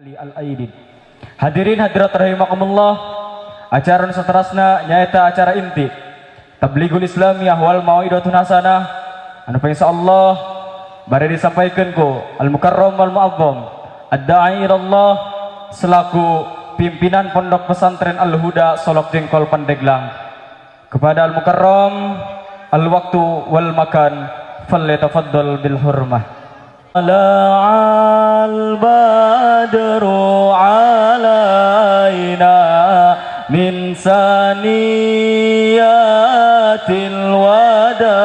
Al-Aidid. Hadirin hadirat rahimakumullah, acara nu saterasna nyaeta acara inti Tablighul Islamiyah wal Mau'idatun Hasanah anu insyaallah bade disampaikan ku Al Mukarram wal Mu'azzam Ad-Da'i Allah selaku pimpinan Pondok Pesantren Al-Huda Solok Jengkol Pandeglang. Kepada Al Mukarram al waktu wal makan falyatafaddal bil hurmah. Al badru alaina min saniyatil wada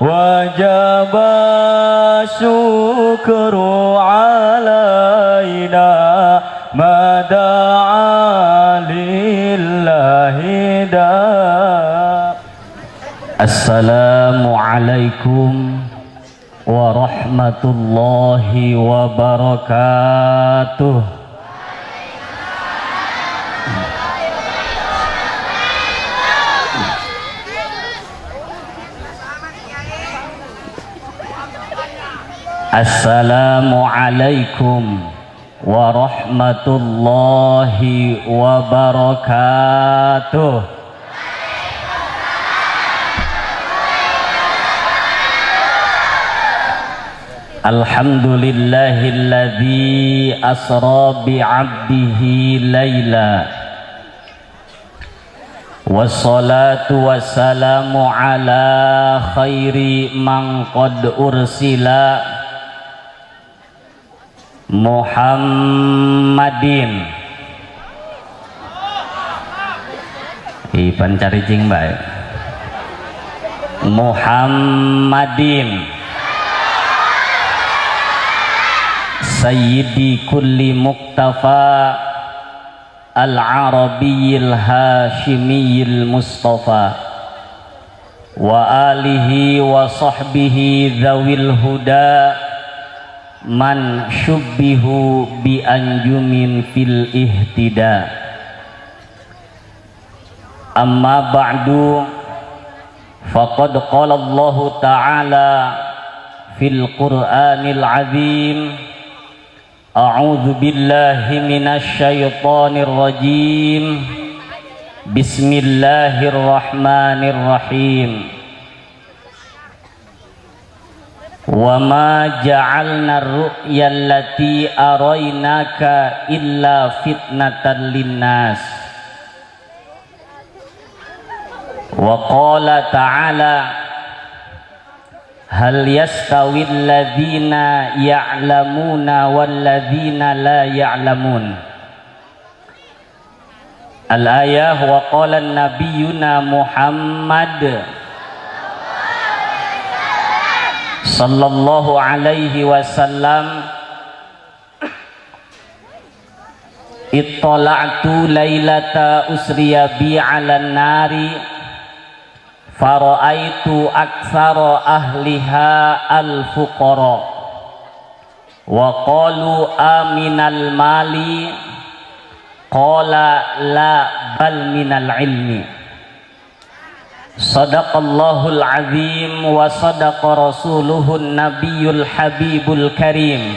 wajib syukru alaina ma da'a lillahi da. Assalamualaikum warahmatullahi wabarakatuh. Assalamualaikum warahmatullahi wabarakatuh. Alhamdulillahilladzi asra bi'abdihi laila. Wassalatu wassalamu ala khairi man qad ursila Muhammadin. Ipan cari cing bae. Muhammadin Sayyidi kulli muktafa al-arabiyil hashimiyil mustafa wa alihi wa sahbihi dzawil huda man syubbihu bi anjumin fil ihtida. Amma ba'du, faqad qala Allahu ta'ala fil Qur'anil azim. A'udzu billahi minasyaitonir rajim. Bismillahirrahmanirrahim. Wa ma ja'alna ar-ru'ya allati araynaka illa fitnatan linnas. Wa qala ta'ala hal yastawil ladzina ya'lamuna wal ladzina la ya'lamun. Al-ayah. Wa qala nabiyyuna Muhammad sallallahu alaihi wasallam ittala'tu lailata usriya bi 'alan nari fara'aitu aktsara ahliha al-fuqara wa qalu aminal mali qala la bal minal ilmi. Sadaqallahul azim wa sadaqa rasuluhun nabiyul habibul karim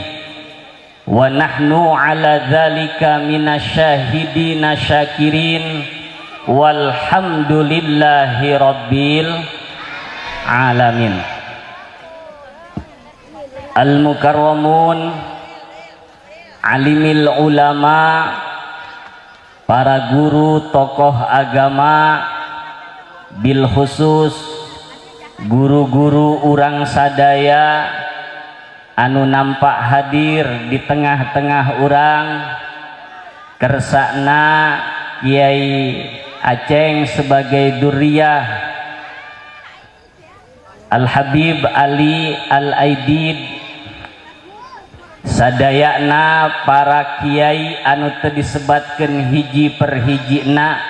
wa nahnu ala dzalika minasyahidina syakirin walhamdulillahi rabbil alamin. Al-mukarramun, alimil ulama, para guru, tokoh agama, bil khusus guru-guru urang sadaya anu nampak hadir di tengah-tengah urang, kersakna Kiai Aceng sebagai duriyah Al-Habib Ali Al-Aidid, sadayana para kiai anu teu disebatkeun hiji per hijina,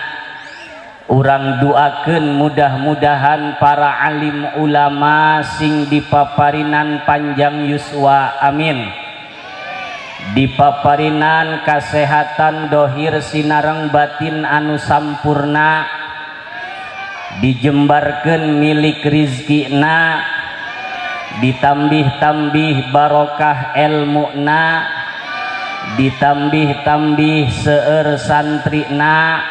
urang duakeun mudah-mudahan para alim ulama sing dipaparinan panjang yuswa, amin, dipaparinan kasehatan dohir sinareng batin anu sampurna, dijembarkeun milik rizkina, ditambih-tambih barokah elmuna, Ditambih-tambih seueur santrina,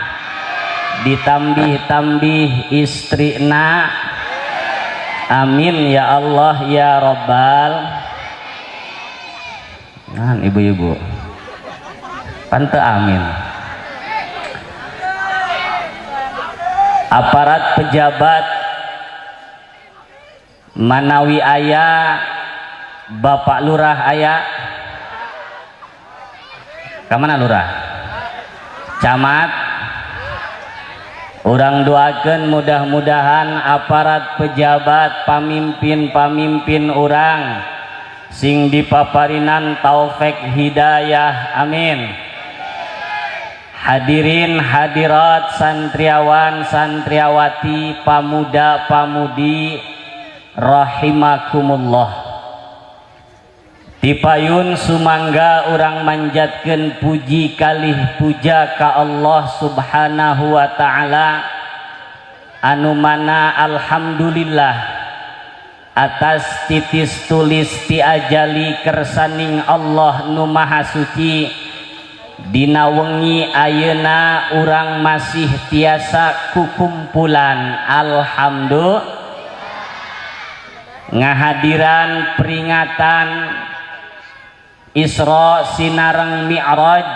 ditambih-tambih istrina. Amin ya Allah ya Rabbal. Nah, ibu-ibu pante amin. Aparat pejabat manawi aya, Bapak Lurah aya, kamana lurah, camat, urang doakan mudah-mudahan aparat pejabat, pamimpin-pamimpin urang sing dipaparinan taufik hidayah, amin. Hadirin hadirat, santriawan santriawati, pamuda pamudi rahimakumullah. Tipayun sumangga urang manjatkeun puji kalih puja ka Allah Subhanahu wa taala, anu mana alhamdulillah atas titis tulis ti ajali kersaning Allah nu maha suci, dina wengi ayeuna urang masih tiasa kukumpulan. Alhamdulillah ngahadiran peringatan Isra sinareng Mi'raj,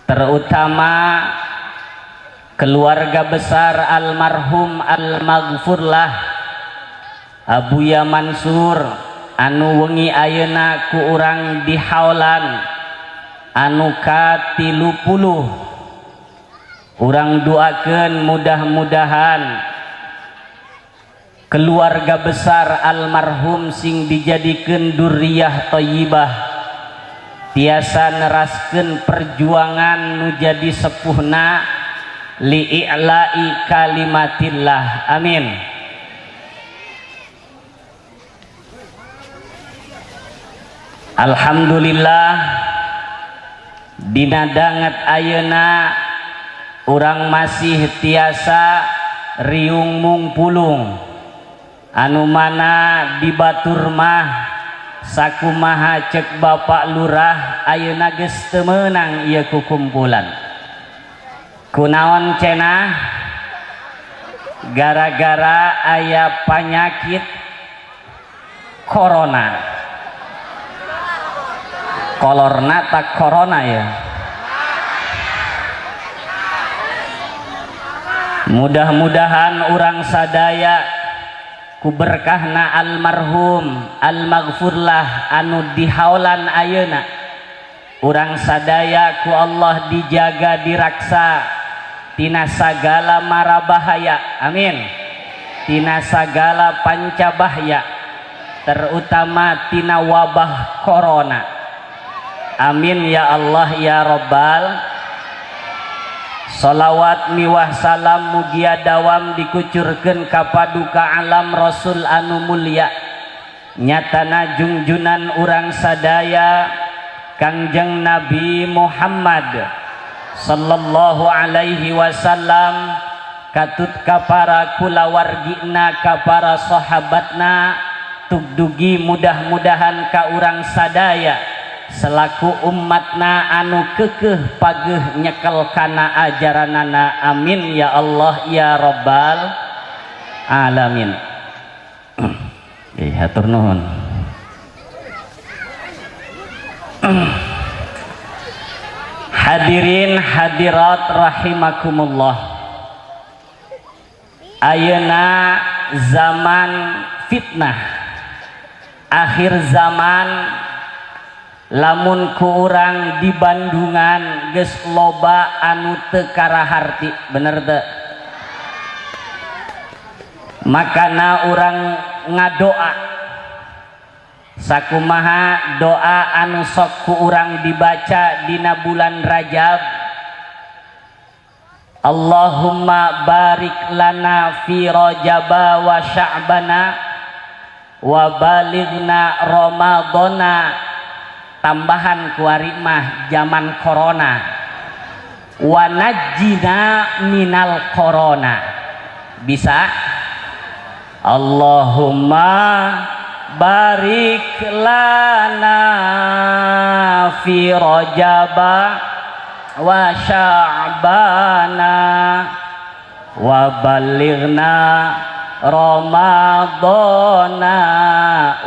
terutama keluarga besar almarhum almaghfurlah Abuya Mansur anu wengi ayeuna ku urang di haulan anu ka-30. Urang doakeun mudah-mudahan keluarga besar almarhum sing dijadikeun durriyah thayyibah, tiasa neraskeun perjuangan nu jadi sepuhna li'i'la'i kalimatillah, amin. Alhamdulillah dina danget ayeuna urang masih tiasa riung mungpulung, anu mana di batur mah sakumaha cek Bapak Lurah ayeuna geus teu meunang ieu kukumpulan. Kunaon cenah? Gara-gara aya panyakit corona. Kolorna tak corona ya. Mudah-mudahan urang sadaya ku berkahna almarhum almaghfurlah anu dihaulan ayeuna, urang sadaya ku Allah dijaga diraksa tina sagala mara bahaya, amin. Tina sagala panca bahaya, terutama tina wabah corona, amin ya Allah ya Rabbal. Salawat miwah salam mugia dawam dikucurkeun ka paduka alam Rasul anu mulia, nyatana jungjunan urang sadaya Kangjeng Nabi Muhammad sallallahu alaihi wasallam, katut ka para kulawargina, ka para sahabatna, tugdugi mudah-mudahan ka urang sadaya selaku umatna anu kekeh pageh nyekel kana ajaranana, amin ya Allah ya Rabbal alamin. Hatur nuhun. Hadirin hadirat rahimakumullah. Ayeuna zaman fitnah, akhir zaman, lamun ku urang di Bandungan geus loba anu teu karaharti, bener teu? Makana urang ngadoa sakumaha doa anu sok ku urang dibaca dina bulan Rajab, Allahumma barik lana fi Rajaba wa Sya'bana wa balighna Ramadhana. Tambahan kuari mah zaman corona, wa najjina minal corona. Bisa? Allahumma barik lana fi Rajaba wa Sya'bana wa balighna Ramadana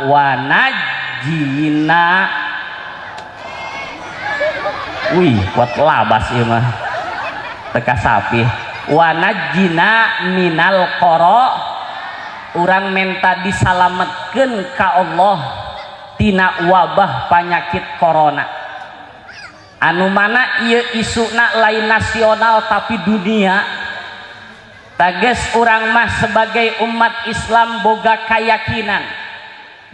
wa najjina. Wih, kuat labas ieu mah, teka sapi. Wa najjina minal qara. Urang menta disalametkeun ka Allah tina wabah penyakit corona, anu mana ieu isuna lain nasional tapi dunia. Tages urang mah sebagai umat Islam boga keyakinan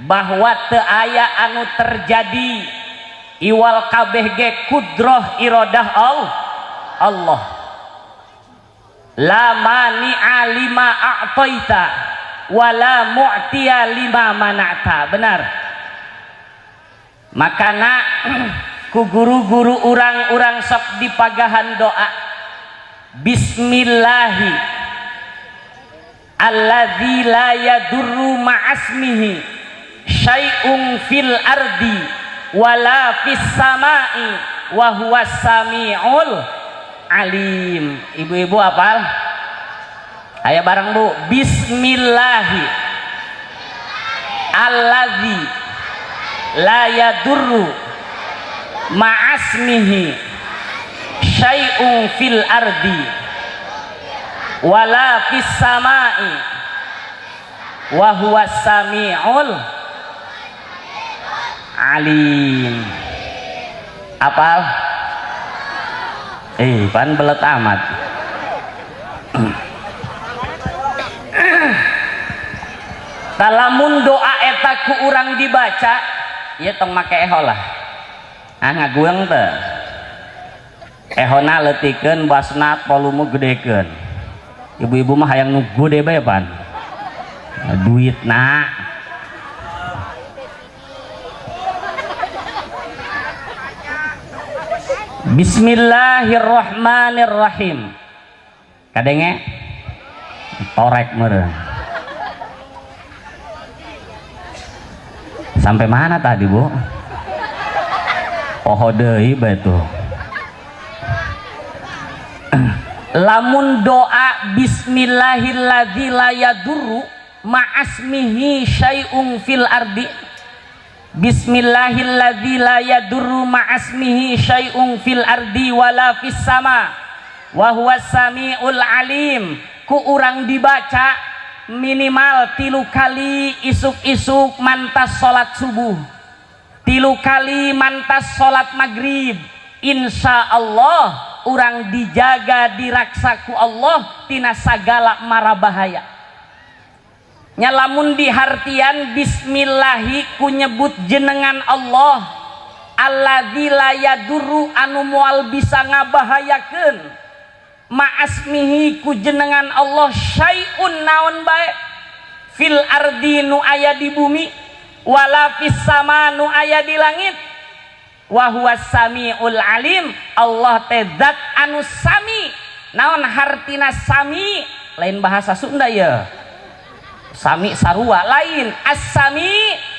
bahwa teu aya anu terjadi iwal kabeh ge kudroh irodah Allah. La mani'a lima a'taita wala mu'tiya lima mana'ta. Benar. Makana ku guru-guru urang-urang sok dipagahan doa, bismillahi alladzi la yadurru ma'asmihi syai'un fil ardi wala fis sama'i wa huwas samiul alim. Ibu-ibu apal? Ayo bareng, Bu. Bismillahi alladzi la yadurru ma'asmihi syai'un fil ardi wala fis sama'i wa huwas samiul alim. Apal? Eh, pan belet amat. Talamun doa eta ku urang dibaca, ya tong make eho lah. Ah, ngagueng teh. Ehona leutikeun, basna volume gedekeun. Ibu-ibu mah hayang nu gede bae pan. Duit na. Bismillahirrahmanirrahim. Kadenge torek meureun. Sampai mana tadi, Bu? Poho deui bae tuh. Lamun doa bismillahilladzi la yadurru ma'asmihi syai'un fil ardi, bismillahilladzi la yadurru ma'asmihi syai'un fil ardi wala fis sama wa huwas samiul alim, ku urang dibaca minimal 3 kali isuk-isuk mantas salat subuh, 3 kali mantas salat maghrib, insya Allah urang dijaga diraksa ku Allah tina sagala mara bahaya. Nyalamun dihartian bismillahi ku nyebut jenengan Allah alladzi la yadurru anu moal bisa ngabahayakeun ma'asmihi ku jenengan Allah syai'un naon bae fil ardi nu aya di bumi wala fis sama nu aya di langit wa huwas samiul alim. Allah teh zat anu sami. Naon hartina sami? Lain bahasa Sunda ya, sami sarua lain. As-sami,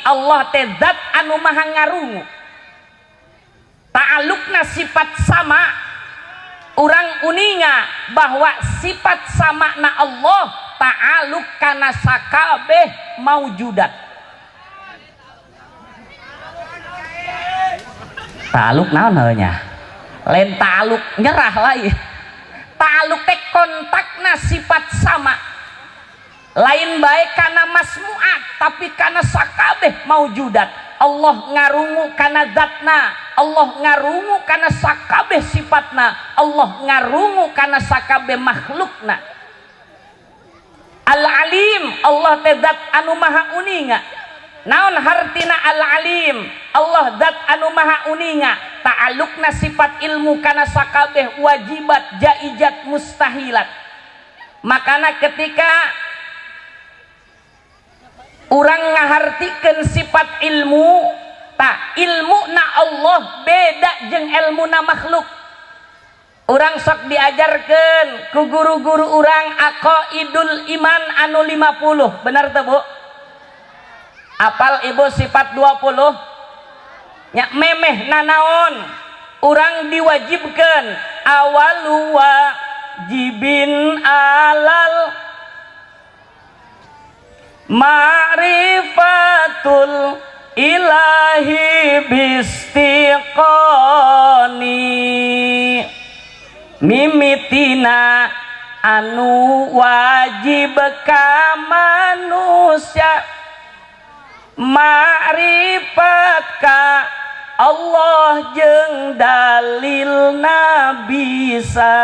Allah teh zat anu maha ngarungu. Ta'alukna sifat sama, urang uninga bahwa sifat sama na Allah ta'aluk kana sakabeh maujudat. Ta'aluk naon heuh nya? Lain ta'aluk nyerah lain. Ta'aluk teh kontakna sifat sama. Lain baik kana masmuat tapi kana sakabeh maujudat. Allah ngarungu kana zatna, Allah ngarungu kana sakabeh sifatna, Allah ngarungu kana sakabeh makhlukna. Al-Alim, Allah teh zat anu maha uninga. Naon hartina Al-Alim? Allah zat anu maha uninga. Ta'alukna sifat ilmu kana sakabeh wajibat, jaijat, mustahilat. Makana ketika urang ngahartikeun sifat ilmu, tak ilmu na Allah beda jeung ilmu na makhluk. Urang sok diajarkeun ku guru-guru urang aqaidul iman anu 50, benar teu, Bu? Apal ibu sifat 20? Nya memeh nanaon urang diwajibkeun awalu wajibin alal ma'rifatul ilahi bistiqoni mimitina anu wajib ka manusia ma'rifat ka Allah jeung dalilna bisa.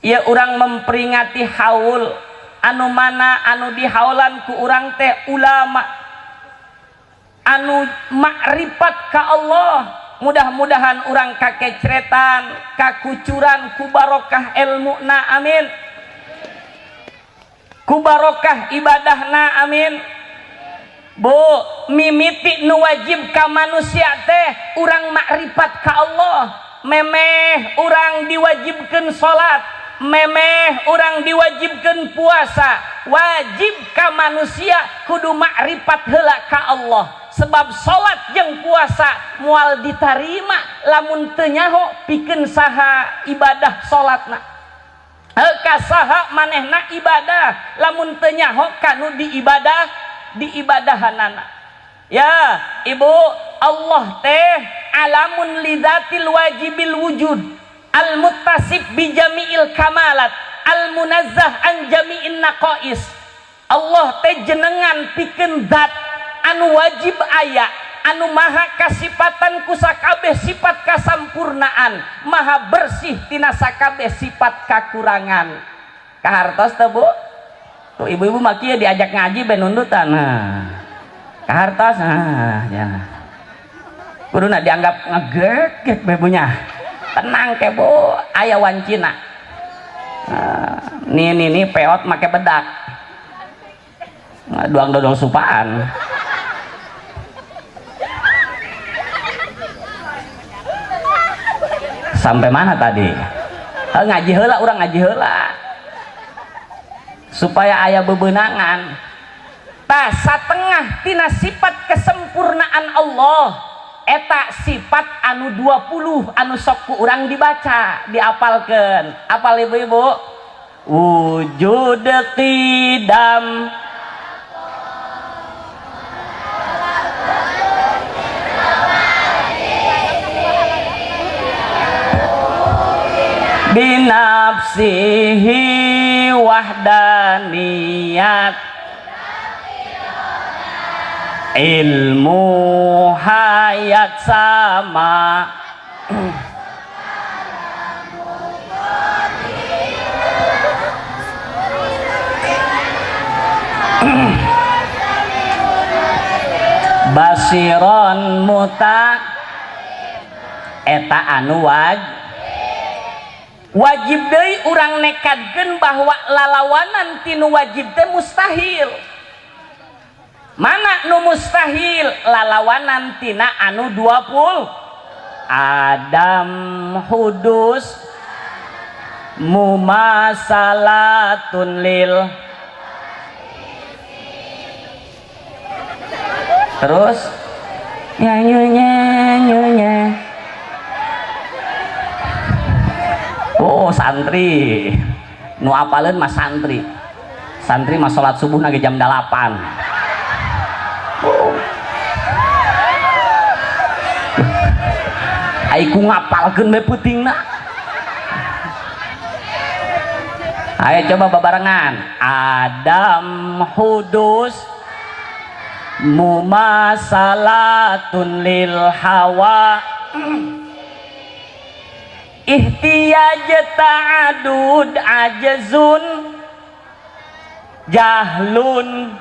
Ya urang memperingati haul anu mana anu dihaulan ku urang teh ulama anu makrifat ka Allah. Mudah-mudahan urang kakecretan kakucuran ku barokah ilmuna, amin, ku barokah ibadahna, amin. Bu, mimiti nu wajib ka manusia teh urang makrifat ka Allah. Memeh urang diwajibkeun salat, memeh urang diwajibkeun puasa, wajib ka manusia kudu makrifat heula ka Allah. Sebab salat jeung puasa moal ditarima lamun teu nyaho pikeun saha ibadah salatna. Heuh ka saha manehna ibadah lamun teu nyaho kanu diibadah diibadahanana. Ya ibu, Allah teh alamun lidzatil wajibil wujud al muttasif bi jami'il kamalat al munazzah an jami'in naqais. Allah teh jenengan pikeun zat anu wajib aya, anu maha kasipatan ku sakabeh sifat kasampurnaan, maha bersih tina sakabeh sifat kakurangan. Kahartos teh Bu? Tuh ibu-ibu mah kieu diajak ngaji ben nundutan. Nah, kahartos, nah ya. Kuduna dianggap ngegek bebunya. Tenang ke Bu, aya wancina. Nah, nih nih nih peot make bedak. Nah, duang dodol supaan. Sampai mana tadi? Ngaji heula, urang ngaji heula. Supaya aya bebenangan. Tah satengah tina sifat kesempurnaan Allah eta sifat anu 20 anu sok ku urang dibaca, diapalkeun. Apal ibu-ibu? Wujud qidam binafsihi wahdaniyat ilmu hayat sama basiron muta eta anu wajib deui urang nekadkeun bahwa lalawanan tinu wajib teh mustahil. Mana nu mustahil? Lalawanan tina anu 20 adam hudus mumasalatun lil terus nyanyi. Oh santri nu apaleun mah santri. Santri mah salat subuh nage jam 8. Oh. Ai ku ngapalkeun we peutingna. Ayo coba babarengan. Adam hudus mumasalatun lil hawa ihtiyaj ta'adud ajzun jahlun.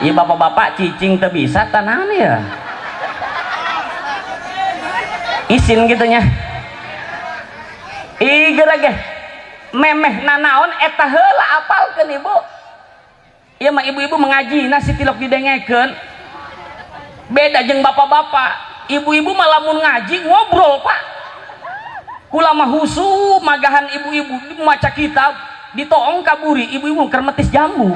Iya bapak-bapak cicing teu bisa tanahan ya. Isin gitunya. Ih gerage memeh nanaon eta heula apalkeun ibu. Ieu mah ibu-ibu mengaji nasi tilok didengekeun. Beda jeung bapak-bapak. Ibu-ibu mah lamun ngaji ngobrol pak. Kula mah husu magahan ibu-ibu maca kitab ditoong kaburi ibu-ibu keur metis jambu.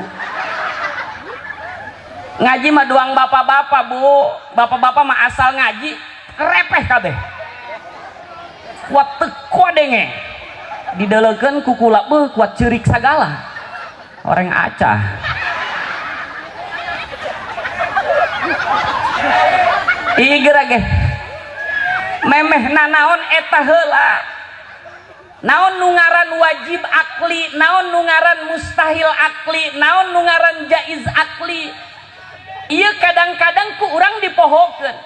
Ngaji mah doang bapak-bapak, Bu. Bapak-bapak mah asal ngaji kerepeh kabeh. Kuat teko denge. Didelekeun ku kula beuh kuat ceurik sagala. Orang acah. Ieu geura ge. Memeh nanaon eta heula. Naon nu ngaran wajib akli, naon nu ngaran mustahil akli, naon nu ngaran jaiz akli. Ieu kadang-kadang ku urang dipohokeun.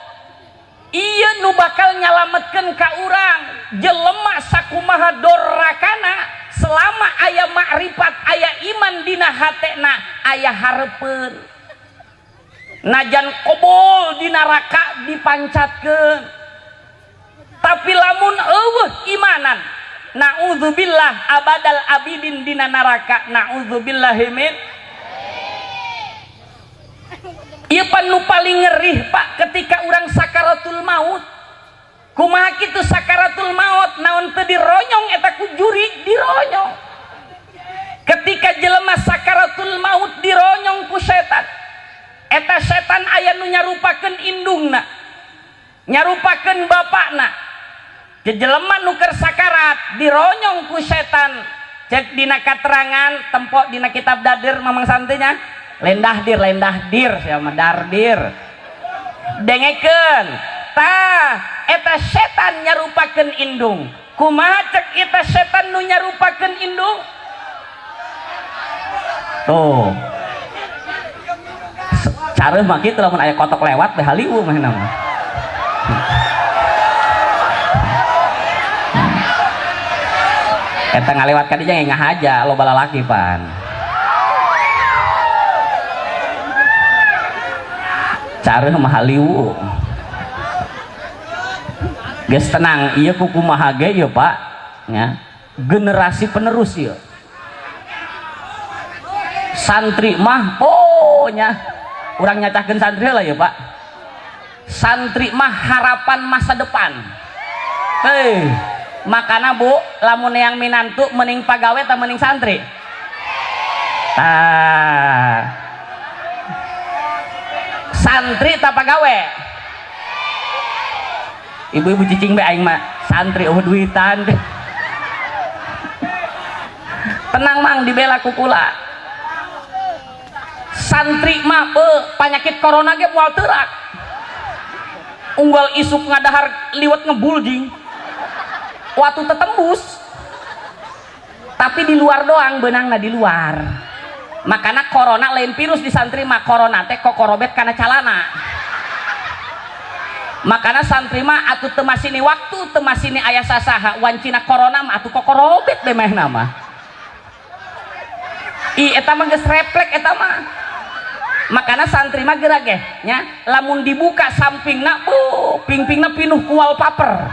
Ieu nu bakal nyalametkeun ka urang jelema sakumaha dorakana selama aya makrifat, aya iman dina hatena, aya hareupeun. Najan kobol di neraka dipancatkeun. Tapi lamun eueuh imanan, na'udzubillah abadal abidin dina neraka, na'udzubillahi min. Ieu pan nu paling ngerih, Pak, ketika urang sakaratul maut. Kumaha kitu sakaratul maut, naon teu dironyong eta ku jurig, dironyong. Ketika jelema sakaratul maut dironyong ku setan. Eta setan aya nu nyarupakeun indungna, nyarupakeun bapakna. Jelema nu keur sakarat dironyong ku setan. Cek dina katerangan tempo dina kitab dadir mamang santenya, lendah dir sia mah dardir. Dengekeun tah eta setan nyarupakeun indung. Kumaha cek eta setan nu nyarupakeun indung? Tuh. Careuh mah kitu lamun aya kotok lewat teh halieu mah mah. Eta ngalewat ka dinya ngahaja loba lalaki pan. Careuh mah halieu. Geus tenang, ieu ku kumaha ge ieu Pak, nya. Generasi penerus ieu. Santri mah oh nya. Urang nyacahkeun santri lah ya Pak. Santri mah harapan masa depan. Hei, makana Bu, lamun yang minantu mending pagawe ta mending santri? Tah. Santri ta pagawe? Ibu-ibu cicing be aing mah santri eueuh duitan. Tenang mang dibela ku kula. Santri mah penyakit corona ge moal teurak. Unggal isuk ngadahar liwet ngebuljing. Waktu tetembus. Tapi di luar doang beunangna di luar. Makana corona lain virus di santri mah, corona teh kokorobet kana calana. Makana santri mah atuh teu masini waktu, teu masini aya sasaha wancina corona mah atuh kokorobet deh mehna mah. Ih eta mah geus refleks eta mah. Makana santri mah geura ge nya, lamun dibuka sampingna bu, pingpingna pinuh ku wallpaper.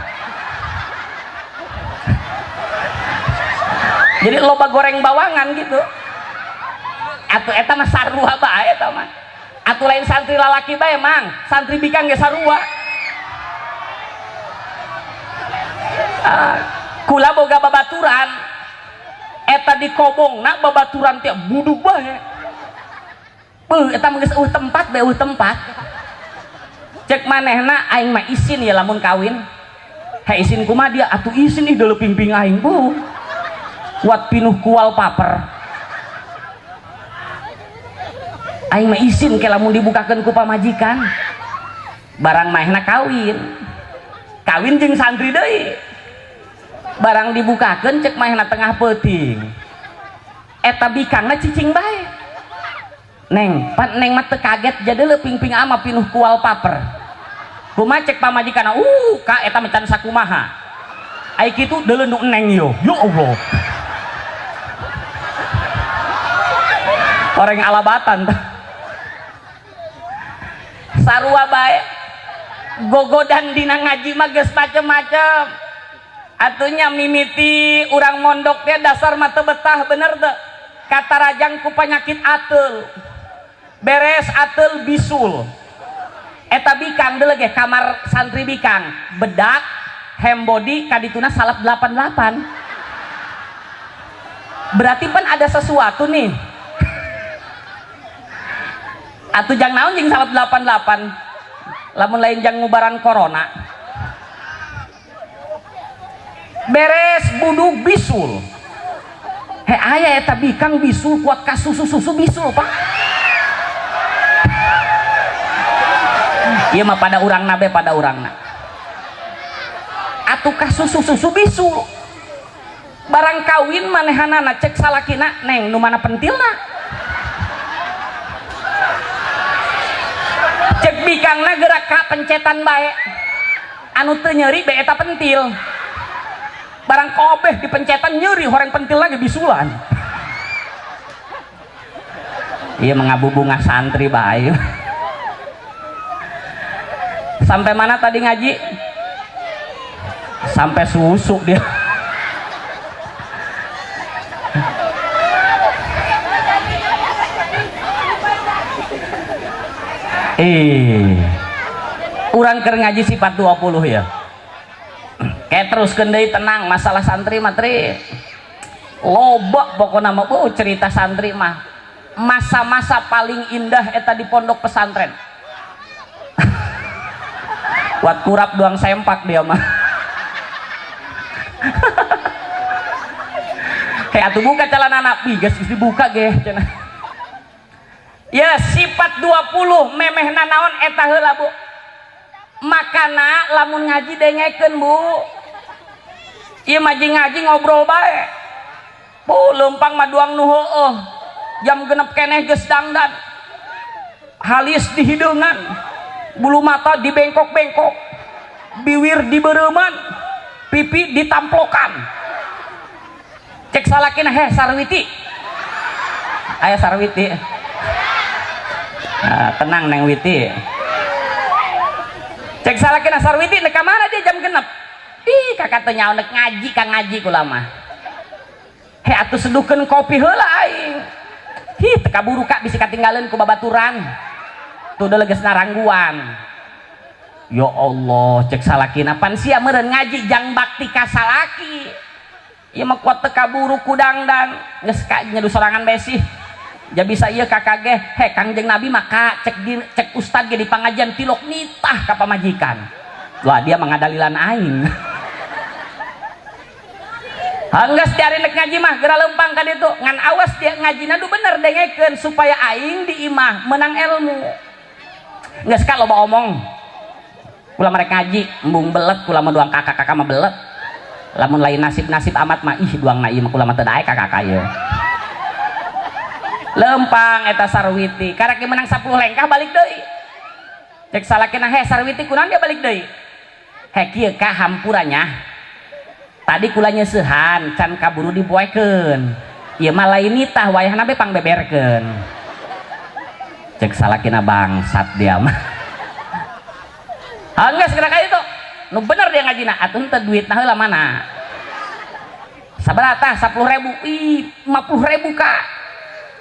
Jadi loba goreng bawangan gitu. Atuh eta mah sarua bae eta mah. Atuh lain santri lalaki bae mang, santri bikang ge sarua. Kula boga babaturan eta dikobongna babaturan teh budug bae. Beuh eta mah geus eueuh tempat bae, eueuh tempat. Cek manehna aing mah isin ya lamun kawin. He isin kumaha dia atuh isin ih deuleu pingping aing bu. Kuat pinuh ku wallpaper. Aing mah isin ke lamun dibukakeun ku pamajikan. Barang manehna kawin. Kawin jeung santri deui. Barang dibukakeun cek manehna tengah peuting. Eta bikangna cicing bae. Neng, pan neng mah teu kaget jadi pingping ama pinuh ku wallpaper. Kumaha cek pamajikanna? Ka eta mah can sakumaha. Ai kitu deuleu nu neng yo. Ya Allah. Orang alabatan. Sarua bae. Gogodan dina ngaji mah geus macem-macem. Atunya mimiti urang mondok teh dasar mah teu betah bener teu. Katarajang ku penyakit ateul. Beres ateul bisul. Eta bikang deuleu ge kamar santri bikang, bedak hembody kadituna salap 88. Berarti pan ada sesuatu nih. Atuh jang naon jeung salawat 88 lamun lain jang ngubaran corona. Beres buduk bisul. He aya eta bikang bisul kuat ka susu-susu bisul Pak. Ieu mah pada urangna be pada urangna. Atuh ka susu-susu bisul. Barang kawin manehanana cek salakina neng nu mana pentilna. Cek bikangna gerak ka pencetan bae. Anu teu nyeri be eta pentil. Barang kobeh di pencetan nyeri horeng pentil lagi bisulan. Iya mengabubunga santri bae. Sampai mana tadi ngaji? Sampai susu dia. Urang keur ngaji sifat 20 ya. Kayak terus deui tenang masalah santri matri. Loba pokona mah cerita santri mah. Masa-masa paling indah eta di pondok pesantren. Kuat kurap doang sempak dia mah. Kayak atuh buka celana anak, geus dibuka ge cenah. Ya sifat 20 memehna naon eta heula Bu. Makana lamun ngaji dengekeun Bu. Ieu mah jeung ngaji ngobrol bae. Bu leumpang mah duang nu heueuh. Jam 6 keneh geus dangdan. Halis dihideungan. Bulu mata dibengkok-bengkok. Biwir dibereuman. Pipi ditamplokan. Cek salakina heh Sarwiti. Aya Sarwiti. Nah, tenang Neng Witi. Cek salakina Sarwiti nek ka mana dia jam 6? Ih kakak teh nyaho nek ngaji ka ngaji kula mah. He atuh seduhkeun kopi heula aing. Hi teu kaburu kak bisi katinggaleun ku babaturan. Tuh udah geus narangguan. Ya Allah cek salakina pan sia meureun ngaji jang bakti ka salaki. Ieu mah kuat teu kaburu ku dangdan geus ka nyeduh sorangan besi. Ja bisa ieu kakak ge he Kangjeng Nabi maka cek di, cek ustad ge di pangajian tilok nitah ka pamajikan. Wah dia mengadalilan aing. Hanggeus tiari nek ngaji mah geura lempang ka ditu ngan awas dia ngajina du bener dengekeun supaya aing di imah menang ilmu. Geus ka loba omong. Kula merek ngaji embung belet kula mah duang kakak-kakak mah belet. Lamun lain nasib-nasib amat mah ih duang na ieu mah kula mah teu daek kakak ieu. Lempang eta Sarwiti karek menang 10 lengkah balik deui. Cek salakina he Sarwiti kunaon dia balik deui? He kieu ka hampuranya. Tadi kula nyeusehan can kaburu dipoekeun. Ieu mah lain nitah wayahna be pangbeberkeun. Cek salakina bangsat dia mah. Hanggeus geura ka ditu. Nu bener dia ngajina atuh henteu duitna heula mana? Sabaraha tah 10.000? Ih 50.000 ka.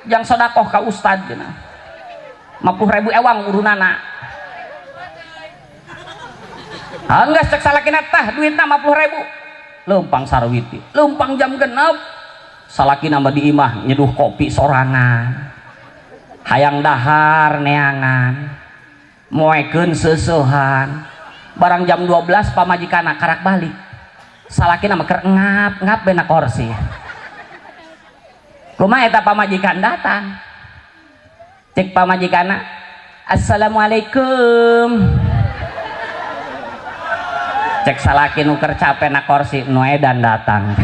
Jang sodakoh ka ustad cenah. 50.000 ewang urunana. Hanggeus cek salakina tah duitna 50.000. Lempang Sarwiti, lempang jam 6. Salakina mah di imah nyeduh kopi sorangan. Hayang dahar neangan. Moekeun seuseuhan. Barang jam 12 pamajikanna karak balik. Salakina mah keur ngap-ngap bena korsi. Kumaha eta pamajikan datang. Cek pamajikanna, "Assalamualaikum." Cek salaki nu keur capek na korsi, nu edan datang.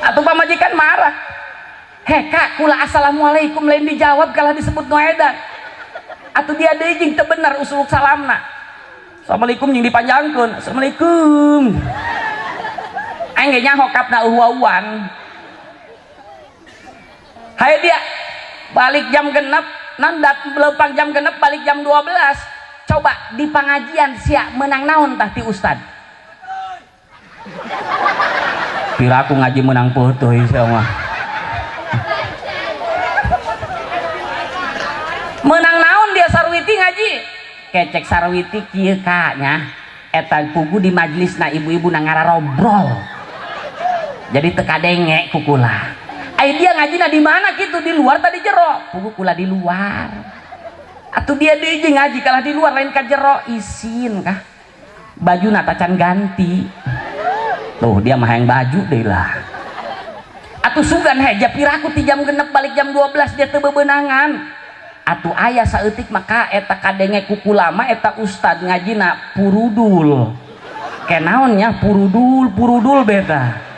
Atuh pamajikan marah. He kak, kula assalamualaikum lain dijawab kalah disebut nu edan. Atuh dia deui jeung teu bener usuluk salamna. Assalamualaikum jeung dipanjangkeun. Assalamualaikum. Aing ge nyaho kapna uhuan. Hayo dia balik jam 6, nandat lempang jam 6 balik jam 12. Coba di pengajian sia menang naon tah ti ustad. Pira aku ngaji menang peutuh sia mah. Menang naon dia Sarwiti ngaji? Kecek Sarwiti kieu ka nya. Eta pugu di majelisna ibu-ibu na ngararobrol. Jadi teu kadenge ku kula. Ai dia ngajina di mana gitu, di luar tadi jero? Puguh kula di luar. Atuh dia deui jeung ngaji kalah di luar lain ka jero, isin kah? Baju tacan ganti. Tuh dia mah hayang baju deui lah. Atuh sugan heja piraku ti jam 6 balik jam 12 dia teu bebenangan. Atuh aya saeutik maka eta kadenge ku kulama eta ustad ngajina purudul. Kenaonnya purudul purudul beta.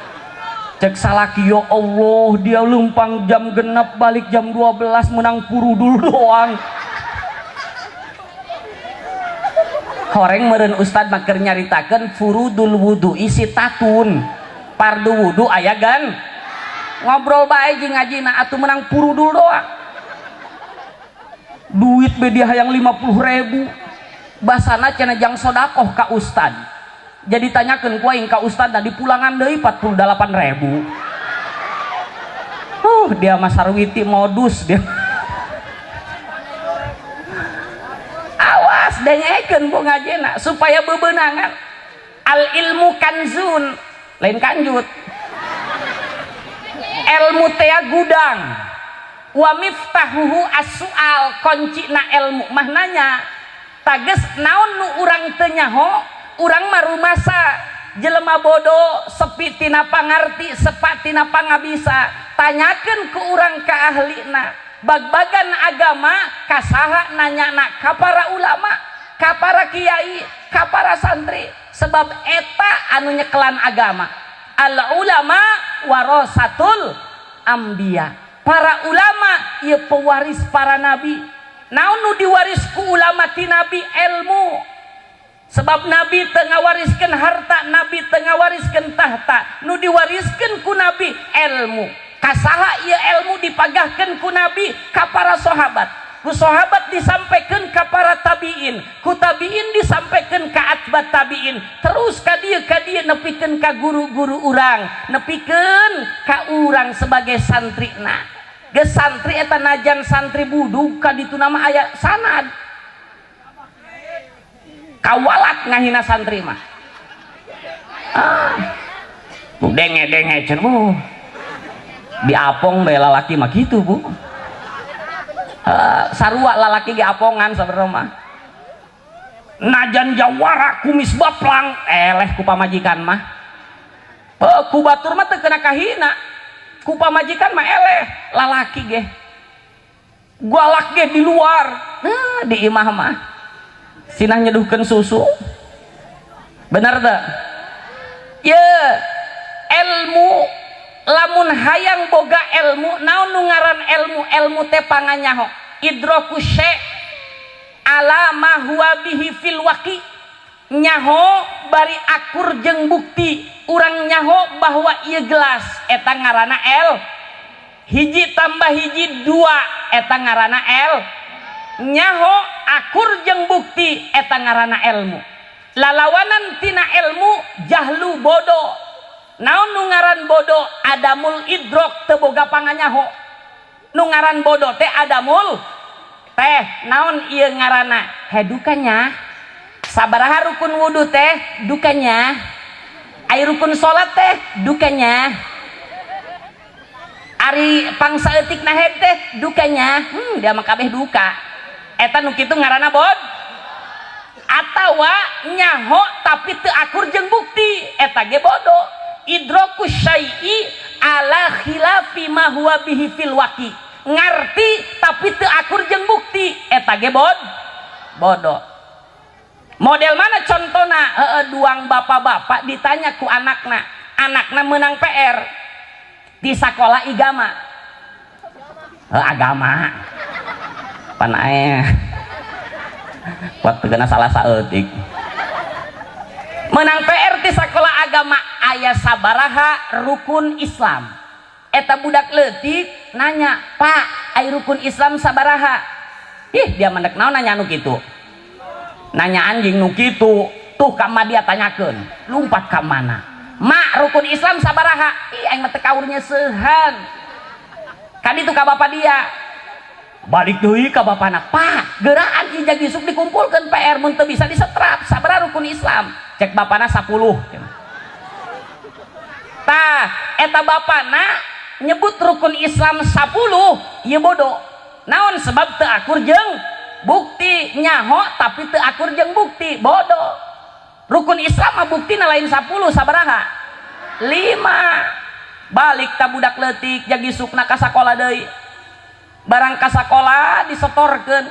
Cek salaki, ya Allah, dia lempang jam 6 balik jam 12 menang purudul doang. Horeng meureun ustad mah keur nyaritakeun furudul wudu isi tatun. Pardu wudu aya gan. Ngobrol bae jeung ngajina atuh menang purudul doang. Duit be dia hayang 50.000. Basana cenah jang sodakoh ka ustad. Jadi tanyakeun ku aing ka ustad nah dipulangan deui 48.000. Dia mah sarwiti modus dia. Awas dengekeun bu ngajena supaya bebenangan. Al ilmu kanzun, lain kanjut. Ilmu tea gudang. Wa miftahuhu as-su'al, kuncina ilmu mah nanya. Tages naon nu urang teu nyaho, urang mah rumasa jelema bodoh, sepi tina pangarti, sepa tina pangabisa. Tanyakeun ku urang ka ahlina. Bagbagan agama kasaha nanyana ka para ulama, ka para kiai, ka para santri, sebab eta anu nyekelan agama. Al ulama warasatul anbiya. Para ulama ieu pewaris para nabi. Naon nu diwaris ku ulama ti nabi? Ilmu. Sebab nabi teu ngawariskeun harta, nabi teu ngawariskeun tahta. Nu diwariskeun ku nabi ilmu. Kasaha ieu ilmu dipagahkeun ku nabi ka para sahabat. Ku sahabat disampaikan ka para tabiin, ku tabiin disampaikan ka atbat tabiin, terus ka dieu nepikeun ka guru-guru urang, nepikeun ka urang sebagai santrina. Geus santri eta najan santri budug ka ditu nama aya sanad. Kawalat ngahina santri mah. Ah. Bu denge-denge cenah bu. Diapong bae lalaki mah kitu bu. Sarua lalaki ge apongan sabenerna mah. Najan jawara kumis baplang eleh ku pamajikan mah. Ku batur mah teu kena kahina. Ku pamajikan mah eleh lalaki ge. Galak ge di luar. Nah, di imah mah sinah nyeduhkeun susu. Bener teu? Ye, ilmu lamun hayang boga ilmu, naon nu ngaran ilmu? Ilmu teh panganyaho. Idraku syai' ala ma huwa bihi fil waqi. Nyaho bari akur jeung bukti. Urang nyaho bahwa ieu gelas eta ngaranna L. Hiji tambah hiji dua eta ngaranna L. Nyaho akur jeung bukti eta ngaranna ilmu. Lalawanan tina ilmu jahlu bodoh. Naon nu ngaran bodoh? Adamul idrok, teu boga panganyaho. Nu ngaran bodoh teh adamul teh naon ieu ngaranna? Hedukanya. Sabaraha rukun wudu teh? Dukanya. Ai rukun salat teh? Dukanya. Ari pangsaeutik na head teh? Dukanya. Dia mah kabeh duka. Eta nu kitu ngaranna bod. Atawa nyaho tapi teu akur jeung bukti, eta ge bodoh. Idraku syai'i ala khilafi ma huwa bihi fil waqi. Ngarti tapi teu akur jeung bukti, eta ge bod bodoh. Model mana contona? Heeh, duang bapak-bapak ditanya ku anakna, anakna menang PR di sekolah agama. Heuh, agama panae waktu kena salah saeutik. Menang PR di sekolah agama aya sabaraha rukun Islam. Eta budak leutik nanya, "Pak, ai rukun Islam sabaraha?" Ih, dia mendek naon nanya nu kitu. Nanya anjing nu kitu. Tuh ka ma dia tanyakeun, lumpat ka mana? "Mak, rukun Islam sabaraha?" Ih, aing mah teu kaur nyeusehan. Kaditu ka bapak dia. Balik deui ka bapana, "Pak, geraan ijag isuk dikumpulkeun PR mun teu bisa disetrap, sabaraha rukun Islam?" Cek bapana 10. Tah, eta bapana Nyebut rukun Islam 10 ieu bodoh. Naon sebab? Teu akur jeung bukti. Nyaho tapi teu akur jeung bukti, bodoh. Rukun Islam mah buktina lain 10. Sabaraha? 5. Balik ta budak leutik jagi sukna ka sakola deui. Barang ka sakola disetorkeun,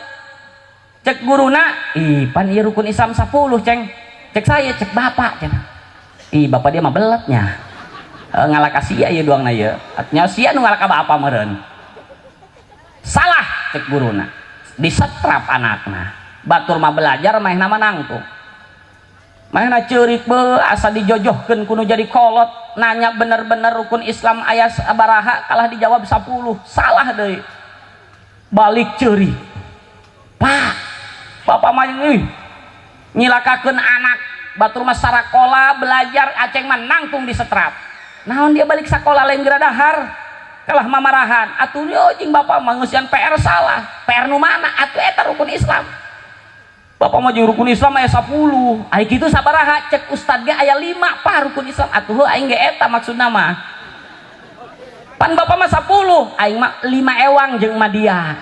cek guruna, "Ih, pan ieu rukun Islam 10, Ceng." "Cek saya?" "Cek bapak," cenah. Ih, bapak dia mah beletnya e, ngalaka sia ieu doangna ieu nya, sia nu ngalaka bapak meureun. "Salah," cek guruna. Disetrap anakna. Batur mah belajar, manehna mah nangtung, manehna ceurik be, asa dijojohkeun kudu jadi kolot. Nanya bener-bener rukun Islam aya sabaraha, kalah dijawab 10, salah deui. Balik ceurik, "Pak, bapak mah ih nyilakakeun anak." Batur mah sarakola belajar, aceng mah nangtung disetrap. Naon dia balik sakola lain geura dahar, kalah mamarahan atuh. "Yo jeung bapak mah ngeusian PR salah." "PR nu mana atuh?" "Eta rukun Islam." "Bapak mah jeung rukun Islam aya 10." "Ai kitu sabaraha?" "Cek ustad ge aya 5, Pak, rukun Islam." "Atuh heuh, aing ge eta maksudna mah. Pan bapak mah 10, aing mah 5 ewang jeung madia."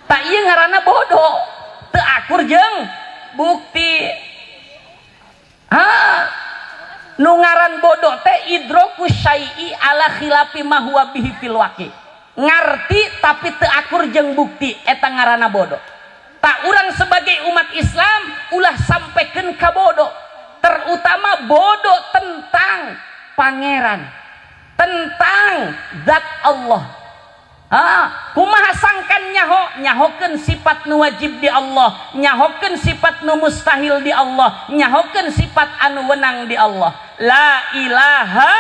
Tah, ieu ngaranna bodoh, teu akur jeung bukti. Ha, nu ngaran bodoh teh idroku syai'i ala khilafi ma huwa bihi fil waqi, ngarti tapi teu akur jeung bukti, eta ngaranna bodoh. Tah, urang sebagai umat Islam ulah sampaikan ka bodoh, terutama bodoh tentang pangeran, tentang zat Allah. Ah, kumaha sangkan nyaho? Nyahokeun sifat nu wajib di Allah, nyahokeun sifat nu mustahil di Allah, nyahokeun sifat anu wenang di Allah. La ilaha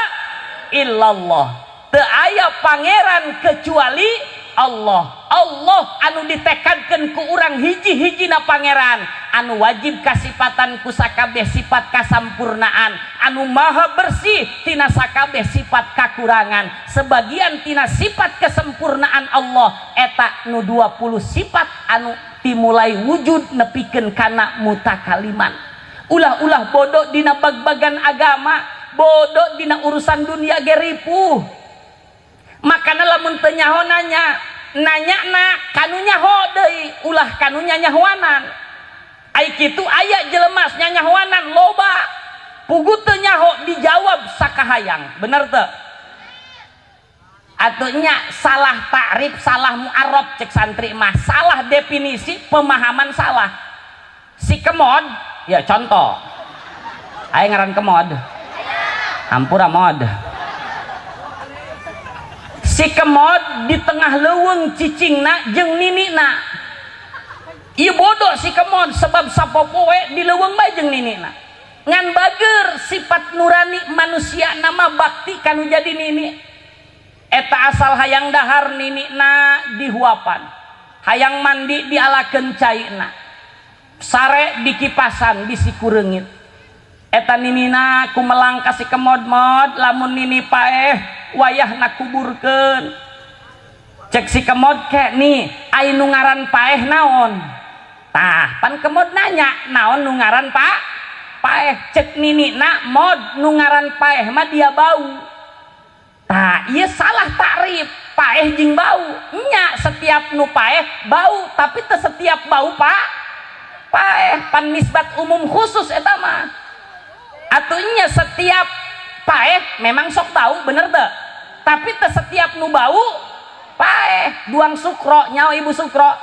illallah, teu aya pangeran kecuali Allah. Allah anu ditekadkeun ku urang hiji-hijina pangeran anu wajib kasipatan ku sakabeh sifat kasampurnaan, anu maha bersih tina sakabeh sifat kakurangan. Sebagian tina sifat kesempurnaan Allah eta nu 20 sifat anu timulai wujud nepikeun kana mutakaliman. Ulah-ulah bodoh dina bag-bagan agama, bodoh dina urusan dunia ge ripuh. Makana lamun teu nyaho nanya, nanya na kanu nyaho deui, ulah kanu nyanyahoanan. Ai kitu aya jelema nyanyahoanan loba, puguh teu nyaho dijawab sakahayang. Bener teu? Atuh nya salah takrif, salah mu'arab, cek santri mah salah definisi, pemahaman salah. Si kemod ya, contoh, aya ngaran kemod, hampura mod. Si kemod di tengah leuweung cicingna jeung ninina. Ieu bodoh si kemod, sebab sapopoe di leuweung bae jeung ninina. Ngan bager, sifat nurani manusia nama bakti kanu jadi nini. Eta asal hayang dahar ninina dihuapan, hayang mandi dialakeun caina, sare dikipasan bisi kureungit. Eta ninina kumelang ka si kemod, "Mod, lamun nini paeh wayahna kuburkeun." Cek si kemod, "Ke nih, ai nu ngaran paeh naon?" Tah, pan kemod nanya naon nu ngaran pak paeh. Cek nini na, "Mod, nu ngaran paeh mah dia bau." Tah, ieu salah takrif paeh jeung bau nya. Setiap nu paeh bau, tapi teu setiap bau pak paeh. Pan nisbat umum khusus eta mah. Atuh nya setiap paeh memang sok bau, bener teu? Tapi teu setiap nu bau paeh. Duang sukro nyaho? Ibu, sukro?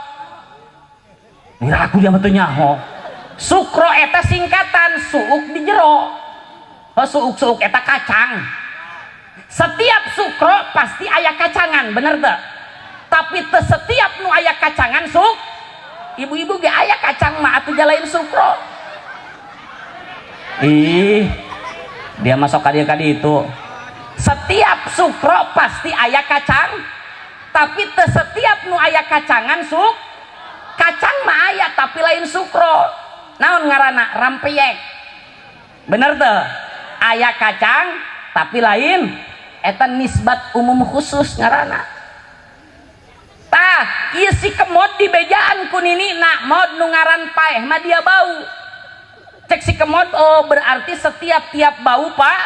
Aku dia mah teu nyaho. Sukro eta singkatan suuk di jero. Oh, suuk-suuk eta kacang. Setiap sukro pasti aya kacangan, bener teu? Tapi teu setiap nu aya kacangan suk. Ibu-ibu ge aya kacang mah atuh, jalain sukro. Ih, dia masuk kadi kadi itu. Setiap sukro pasti aya kacang, tapi teu setiap nu aya kacangan suk. Kacang mah aya tapi lain sukro. Naon ngaranna? Rampeyek, bener tuh? Aya kacang tapi lain. Eta nisbat umum khusus ngaranna. Tah, ieu si kemod dibejaan ku nini na, "Mod, nu ngaran paeh mah dia bau." Cek si kemod, "Oh, berarti setiap tiap bau pak."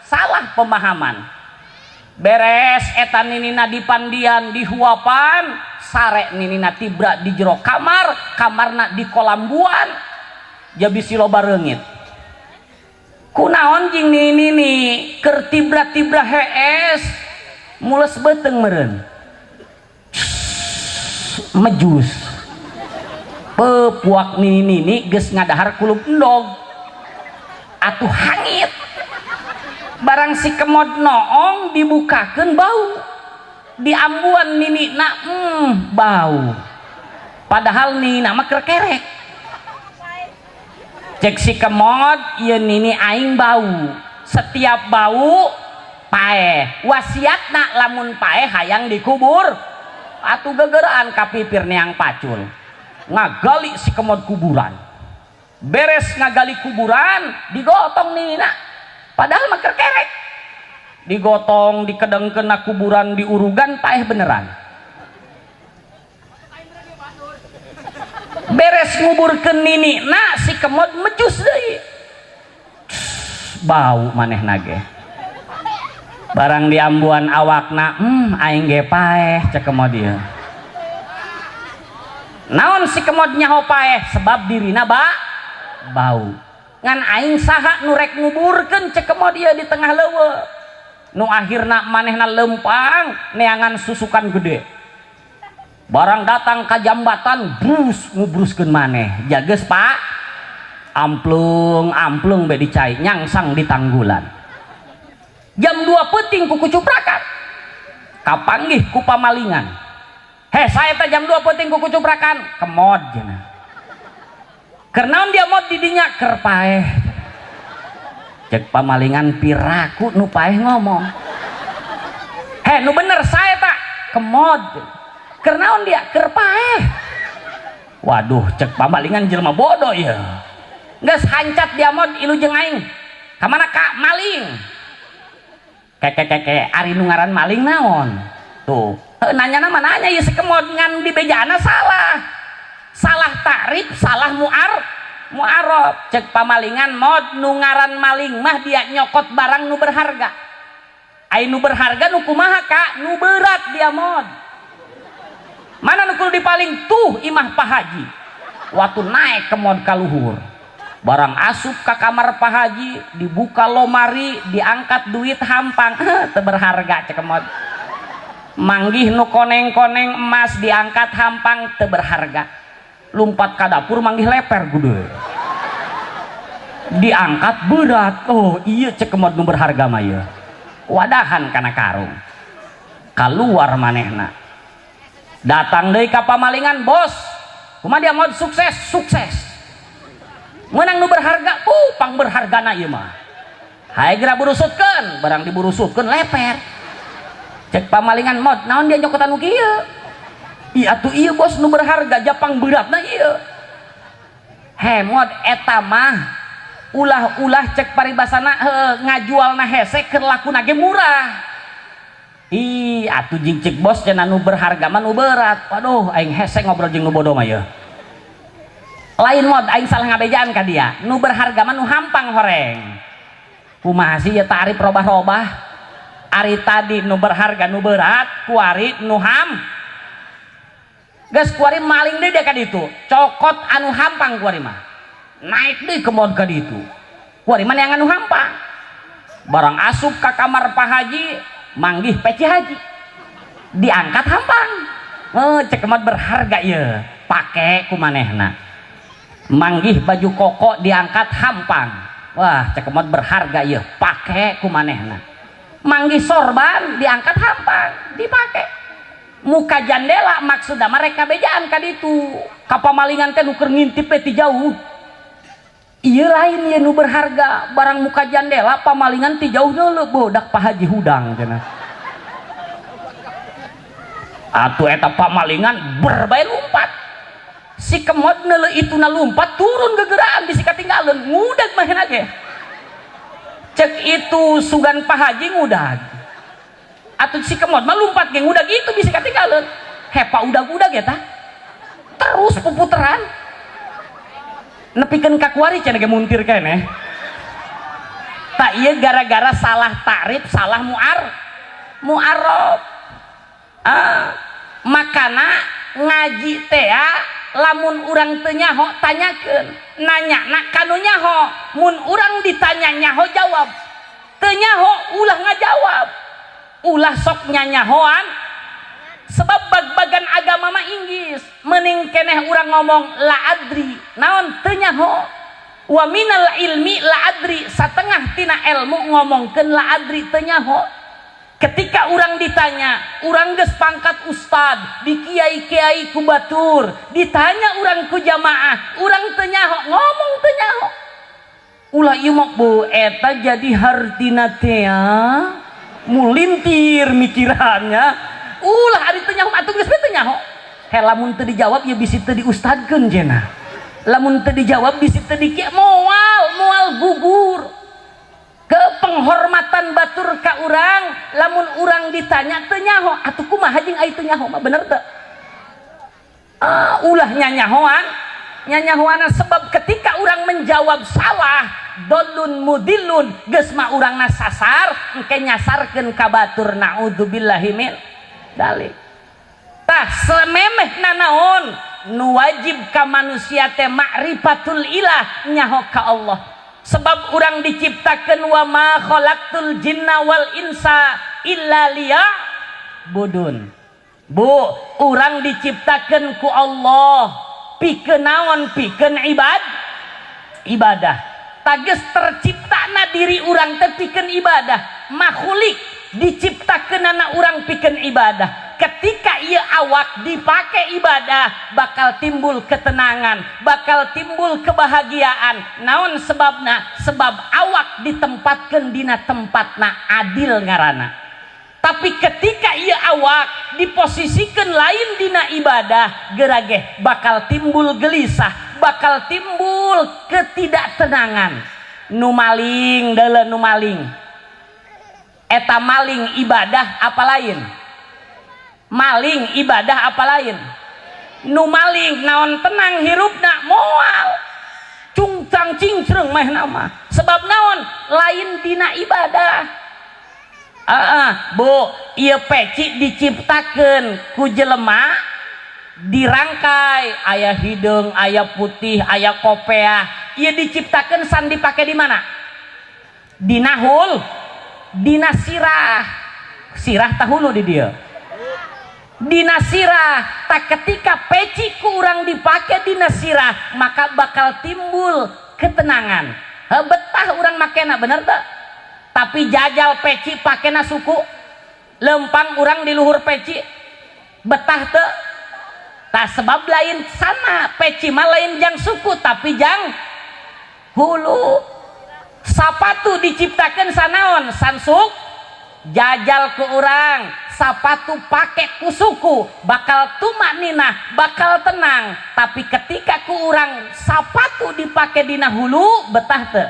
Salah pemahaman. Beres eta ninina dipandian dihuapan, sare ninina tibra di jero kamar, kamarna di kolambuan. Ja bisi loba reungit. Kunaon jeung nini keur tibra-tibra hees mules beuteung meureun. Mejus. Pepuak nini geus ngadahar kulub endog. Atuh hangit. Barang si kemod noong dibukakeun bau. Diambuan ninina bau. Padahal ninina mah keur kerek. Cek si kemod ieu nini aing bau. Setiap bau paeh. Wasiatna lamun paeh hayang dikubur. Atuh gegeraan ka pipir neang pacul. Ngagali si kemod kuburan. Beres ngagali kuburan digotong ninina. Padahal mah keur kerek. Digotong, dikedengkeun na kuburan, diurugan paeh beneran. Beres nguburkeun ninina si kemod mejus deui. Bau manehna ge. Barang diambuan awakna, aing ge paeh cek kemod ieu. Naon si kemod nyaho paeh? Sebab dirina bau. Ngan aing saha nu rek nguburkeun cek kemod ieu di tengah leuweung. Nu akhirna manehna lempang neangan susukan gede. Barang datang ka jambatan brus ngubruskeun maneh. Jageus Pak. Amplung amplung be dicai nyangsang di tanggulan. Jam 2 peuting ku kucuprakan. Kapanggih ku pamalingan. Heh, saya teh jam 2 peuting ku kucuprakan. Kemod cenah. Keur naon dia mod didinya keur paeh. Cek pamalingan piraku nu paeh ngomong. Heh, nu bener saya tak kemod. Keur naon dia keur paeh. Waduh, cek pamalingan jelema bodoh ieu. Geus hancat dia mod ilu jeung aing. Ka mana ka maling? Keke ari nu ngaran maling naon? Tuh, nanya nama nanya ieu si kemod ngan di bejana salah. Salah takrif, salah mu'arab. Cek pamalingan mod nu ngaran maling mah dia nyokot barang nu berharga. Ai nu berharga nu kumaha ka? Nu berat dia mod. Mana nu kudu dipaling? Tuh imah Pak Haji. Waktu naik ke mod ka luhur. Barang asup ka kamar Pak Haji, dibuka lomari, diangkat duit hampang. Teu berharga cek mod. Manggih nu koneng-koneng emas diangkat hampang, teu berharga. Lumpat ka dapur manggih leper gede. Diangkat berat. Oh iya cek kemod nu berharga mah ieu. Wadahan kana karung. Kaluar manehna. Datang deui ka pamalingan, bos. Kumaha dia mod sukses? Sukses. Menang nu berharga, pang berhargana ieu mah. Hae geura burusutkeun, barang diburusutkeun leper. Cek pamalingan mod, naon dia nyokotan nu kieu? Iya atuh ieu bos nu berharga japang beratna ieu. Hemod eta mah ulah-ulah cek paribasana ngajualna hese keur lakuna ge murah. Ih atuh jeung cek bos cenah nu berharga mah nu berat. Waduh aing hese ngobrol jeung nu bodoh mah ieu. Lain mod aing salah ngabejaan ka dia. Nu berharga mah nu hampang horeng. Kumaha sih ieu tarif robah-robah? Ari tadi nu berharga nu berat, kuari nu ham. Geus kuari maling deui dia ka ditu. Cokot anu hampang kuari mah. Naik deui ke mod ka ditu. Kuari mah neangan anu hampang. Barang asup ka kamar Pak Haji, manggih peci haji. Diangkat hampang. Cek mod berharga ieu. Pake ku manehna. Manggih baju koko diangkat hampang. Wah, cek mod berharga ieu. Pake ku manehna. Manggih sorban diangkat hampang, dipake. Muka jandela maksudna mereka bejaan ka ditu. Ka pamalingan teh nu keur ngintip ti jauh. Ieu lain ieu nu berharga, barang muka jandela pamalingan ti jauh neuleuh bodak Pak Haji hudang cenah. Atuh eta pamalingan berbae lumpat. Si kemod neuleuh ituna lumpat turun gegeraan bisi katinggalan ngudag manehna ge. Cek itu sugan Pak Haji ngudag. Atuh si kemod mah lumpat ge ngudag itu bisi katinggalan. Hepa udag-udag eta. Terus puputeran. Nepikeun ka kuari cenah ge muntir keneh. Tak ieu gara-gara salah takrif, salah Mu'arraf. Ah, makana ngaji teh lamun urang teu nyaho, tanyakeun, nanya na kanu nyaho. Mun urang ditanya nyaho, jawab. Teu nyaho, ulah ngajawab, ulah sok nyanyahoan, sebab bag-bagan agama mah inggis. Mending keneh urang ngomong la adri. Naon? Teu nyaho. Wa minal ilmi la adri, satengah tina ilmu ngomongkeun la adri, teu nyaho. Ketika orang ditanya, orang geus pangkat ustad di kiai-kiai ku batur, ditanya orang ku jamaah, urang teu nyaho, ngomong teu nyaho. Ulah, ieu mah, bu, eta jadi hartina teh mulintir mikirannya. Ulah, ari teu nyaho atuh geus teu nyaho. He, lamun teu dijawab ya bisi teu diustadkeun cenah. Lamun teu dijawab bisi teu di moal moal gugur ke penghormatan batur ka urang lamun urang ditanya teu nyaho. Atuh kumaha jeung ai teu nyaho mah, bener teu? Ah, ulah nyanyahoan nyanyahoana, sebab ketika orang menjawab salah, dolun mudilun, geus mah urangna sasar, engke nyasarkeun ka batur, naudzubillahi min dalik. Tah, sememeh nanaon nu wajib ka manusia teh ma'rifatul ilah, nyaho ka Allah, sebab orang diciptakan wa ma khalaqtul jinna wal insa illa liya'budun. Bu, orang diciptakan ku Allah pikeun naon? Pikeun ibadah. Tages terciptana diri urang teh pikeun ibadah. Makhluk diciptakeun anak urang pikeun ibadah. Ketika ia awak dipakai ibadah, bakal timbul ketenangan, bakal timbul kebahagiaan. Naon sebabna? Sebab awak ditempatkan dina tempatna, adil ngarana. Tapi ketika ia awak diposisikan lain dina ibadah, gerageh bakal timbul gelisah, bakal timbul ketidaktenangan. Nu maling dalam, nu maling eta maling ibadah apa lain? Maling ibadah apa lain? Nu maling naon tenang hirupna? Moal, cungcang cingcreng mah nama. Sebab naon? Lain dina ibadah. Ah, ah, bu, ieu peci diciptakan ku jelema, dirangkai aya hideung, aya putih, aya kopeah. Ieu diciptakan san dipake di mana? Dina hul, dina sirah. Sirah tahulu di dia, dina sirah. Tak ketika peci ku urang dipake dina sirah, maka bakal timbul ketenangan. He, betah urang makena, bener tak? Tapi jajal peci pakena suku, lempang urang di luhur peci, betah teu? Tak, sebab lain sana, peci mah lain jang suku, tapi jang hulu. Sapatu diciptakan sanaon? Sansuk. Jajal ke orang sapatu pakai ku suku, bakal tumakninah, bakal tenang. Tapi ketika ku urang sapatu dipakai dina hulu, betah teu?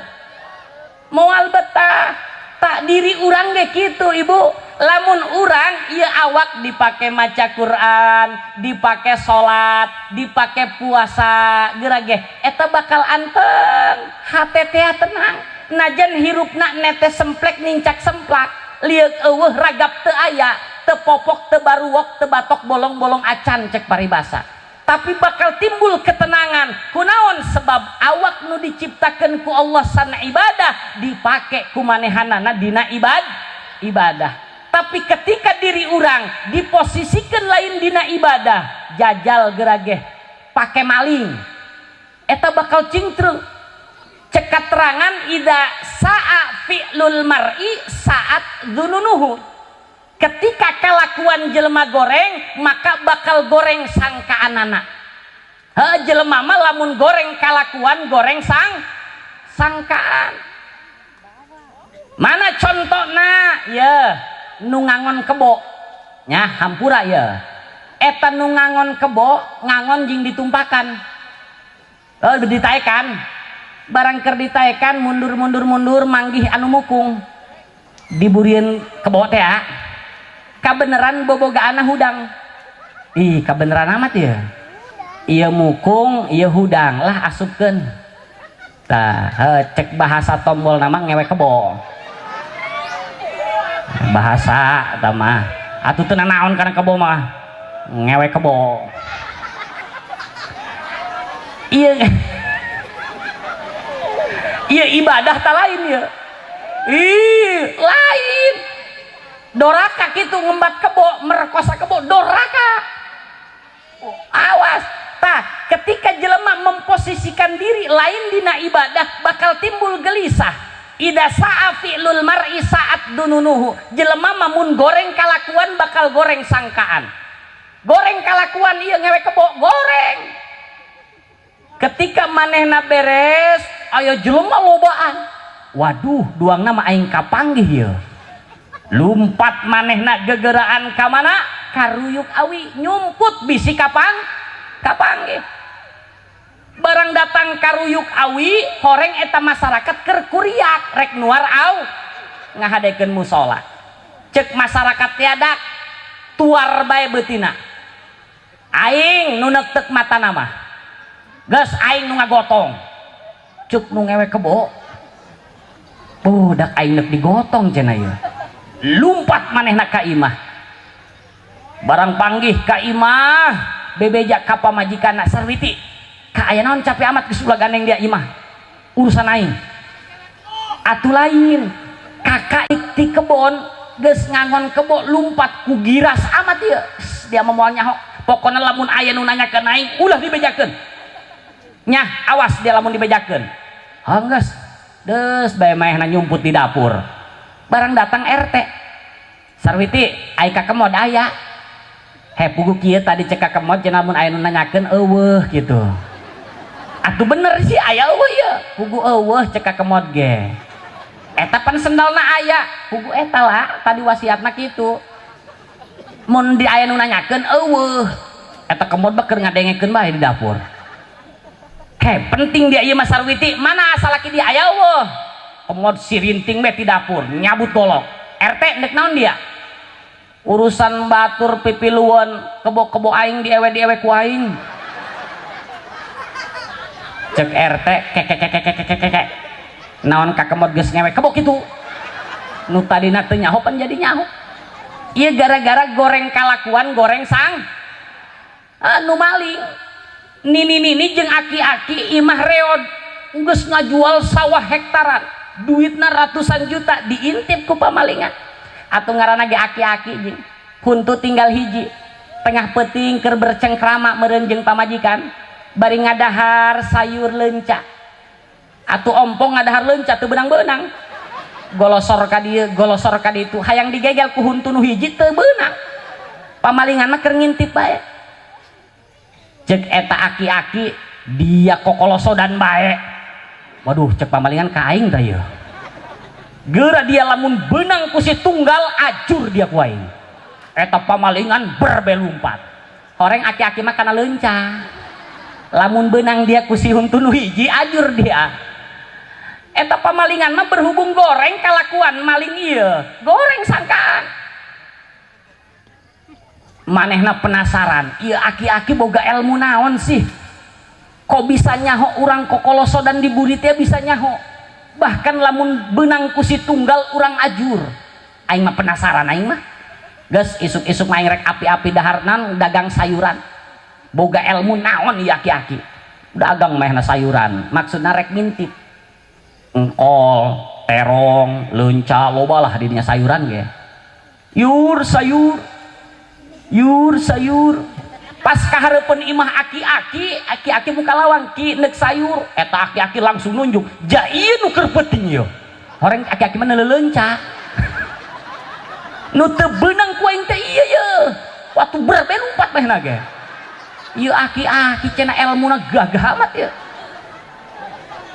Moal betah. Tak diri urang ge kitu, ibu. Lamun urang ieu awak dipake maca Quran, dipake salat, dipake puasa, gerageh eta bakal anteng hate teh, tenang. Najan hirupna netes semplek nincak semplak, lieuk eueuh, ragap teu aya, teu popok, teu baruwok, teu batok bolong-bolong acan cek paribasa, tapi bakal timbul ketenangan. Kunaon? Sebab awak nu diciptakan ku Allah sana ibadah, dipake ku manehanana dina ibadah. Tapi ketika diri urang diposisikan lain dina ibadah, jajal gerageh pake maling, eta bakal cingtreng. Cek katerangan ida sa'a fi'lul mar'i sa'at dzununuhu, ketika kalakuan jelema goreng, maka bakal goreng sangkaan anak. He, jelema mah lamun goreng kalakuan, goreng sangkaan. Mana contohna ya? Nu ngangon kebo nya, hampura ya, eta nu ngangon kebo ngangon jeung ditumpakan. Oh, ditaekan. Barang keur ditaekan, mundur mundur mundur, manggih anu mukung, diburian kebo teh ah. Kabeneran bobogaana hudang. Ih, kabeneran amat ya, iya mukung, iya hudang lah, asupkeun. Tah, cek bahasa tombol nama ngewe kebo. Bahasa eta mah atuh teu nanaon kana kebo mah, ngewe kebo. Iya, iya, ibadah tak lain ya. Ih, lain doraka gitu, ngembat kebo, merkosa kebo, doraka. Awas tah, ketika jelema memposisikan diri lain dina ibadah, bakal timbul gelisah. Ida sa'a fi'lul mar'i sa'at dununuhu. Jelema mamun goreng kalakuan, bakal goreng sangkaan. Goreng kalakuan, iya, ngewe kebo goreng. Ketika manehna beres, aya jelema lobaan, waduh, duang nama aing kapanggih ya. Lumpat manehna gegeraan ka mana? Karuyuk awi, nyumput bisi kapanggih. Barang datang karuyuk awi, horeng eta masyarakat keur kuriak rek nuar au ngahadekeun musola. Cek masyarakat tiadak tuar bae beutina, aing nu neukteup matana mah, geus aing nu ngagotong. Cek nu ngewe kebo, budak aing neuk digotong cenah ieu. Lumpat manehna ka imah. Barang panggih ka imah, bebeja ka pamajikanna, "Sarwiti, ka aya naon capek amat? Geus ulah gandeng dia imah, urusan aing atuh." Lain kakak di kebon geus ngangon kebo, lumpat ku giras amat ieu. Dia mah moal nyaho. Pokona lamun aya nu nanyakeun aing, ulah dibejakeun nyah. Awas dia lamun dibejakeun. Geus deus bae manehna nyumput di dapur. Barang datang RT, "Sarwiti, ai ka kemod aya?" "He, puguh kieu, tadi cek ka kemod cenah mun aya nu nanyakeun euweuh gitu." "Atuh bener sih, aya euweuh ieu?" "Puguh euweuh cek ka kemod ge." "Eta pan sendalna aya." "Puguh eta lah, tadi wasiatna kitu, mun di aya nu nanyakeun euweuh." Eta kemod mah keur ngadengekeun bae di dapur. "He, penting dia ieu mah. Sarwiti, mana salaki dia, aya euweuh?" Kemod sirinting bae di dapur nyabut golok. "RT, nek naon dia?" "Urusan batur pipiluan, kebo-kebo aing diewe diewe ku aing." Cek RT, "Kekekekekekekeke, naon ka kemod geus ngewe kebo kitu?" Nu tadina teu nyaho pan jadi nyaho. Ieu gara-gara goreng kalakuan, goreng sang anu maling. Nini-nini jeung aki-aki imah reod, geus ngajual sawah hektaran, duitna ratusan juta, diintip ku pamalingan. Atau ngaranna ge aki-aki jeung huntu tinggal hiji, tengah peuting keur bercengkrama meureun jeung pamajikan bari ngadahar sayur leunca. Atuh ompong ngadahar leunca teu beunang-beunang, golosor ka dieu, golosor ka ditu, hayang digegel ku huntu nu hiji teu beunang. Pamalingan mah keur ngintip bae. Cek eta aki-aki, "Dia kokolosodan bae." Waduh, cek pamalingan, ka aing tah ieu. Geura dia lamun beunang ku si tunggal, ajur dia ku aing. Eta pamalingan berbelumpat. Horeng aki-aki mah kana leunca, lamun beunang dia ku si huntu nu hiji, ajur dia. Eta pamalingan mah berhubung goreng kalakuan maling ieu, goreng sangkaan. Manehna penasaran, ieu aki-aki boga ilmu naon sih, kok bisa nyaho urang kokoloso dan diburi teh bisa nyaho, bahkan lamun benang ku si tunggal urang ajur. Aing mah penasaran, aing mah geus isuk-isuk main rek api-api daharnan dagang sayuran. Boga ilmu naon ieu aki-aki? Dagang manehna sayuran, maksudna rek ngintip engkol, terong, leunca, loba lah dinya sayuran ge. Yur sayur, yur sayur. Pas kahareupeun imah aki-aki, aki-aki muka lawang, "Ki, nek sayur." Eta aki-aki langsung nunjuk, "Ja ieu nu keur peuting ieu." Horeng aki-aki mah leunca, nu teu beunang ku aing teh ieu ye. Waktu berbe lumpat manehna ge. "Ieu aki-aki cenah elmuna gagah amat ieu."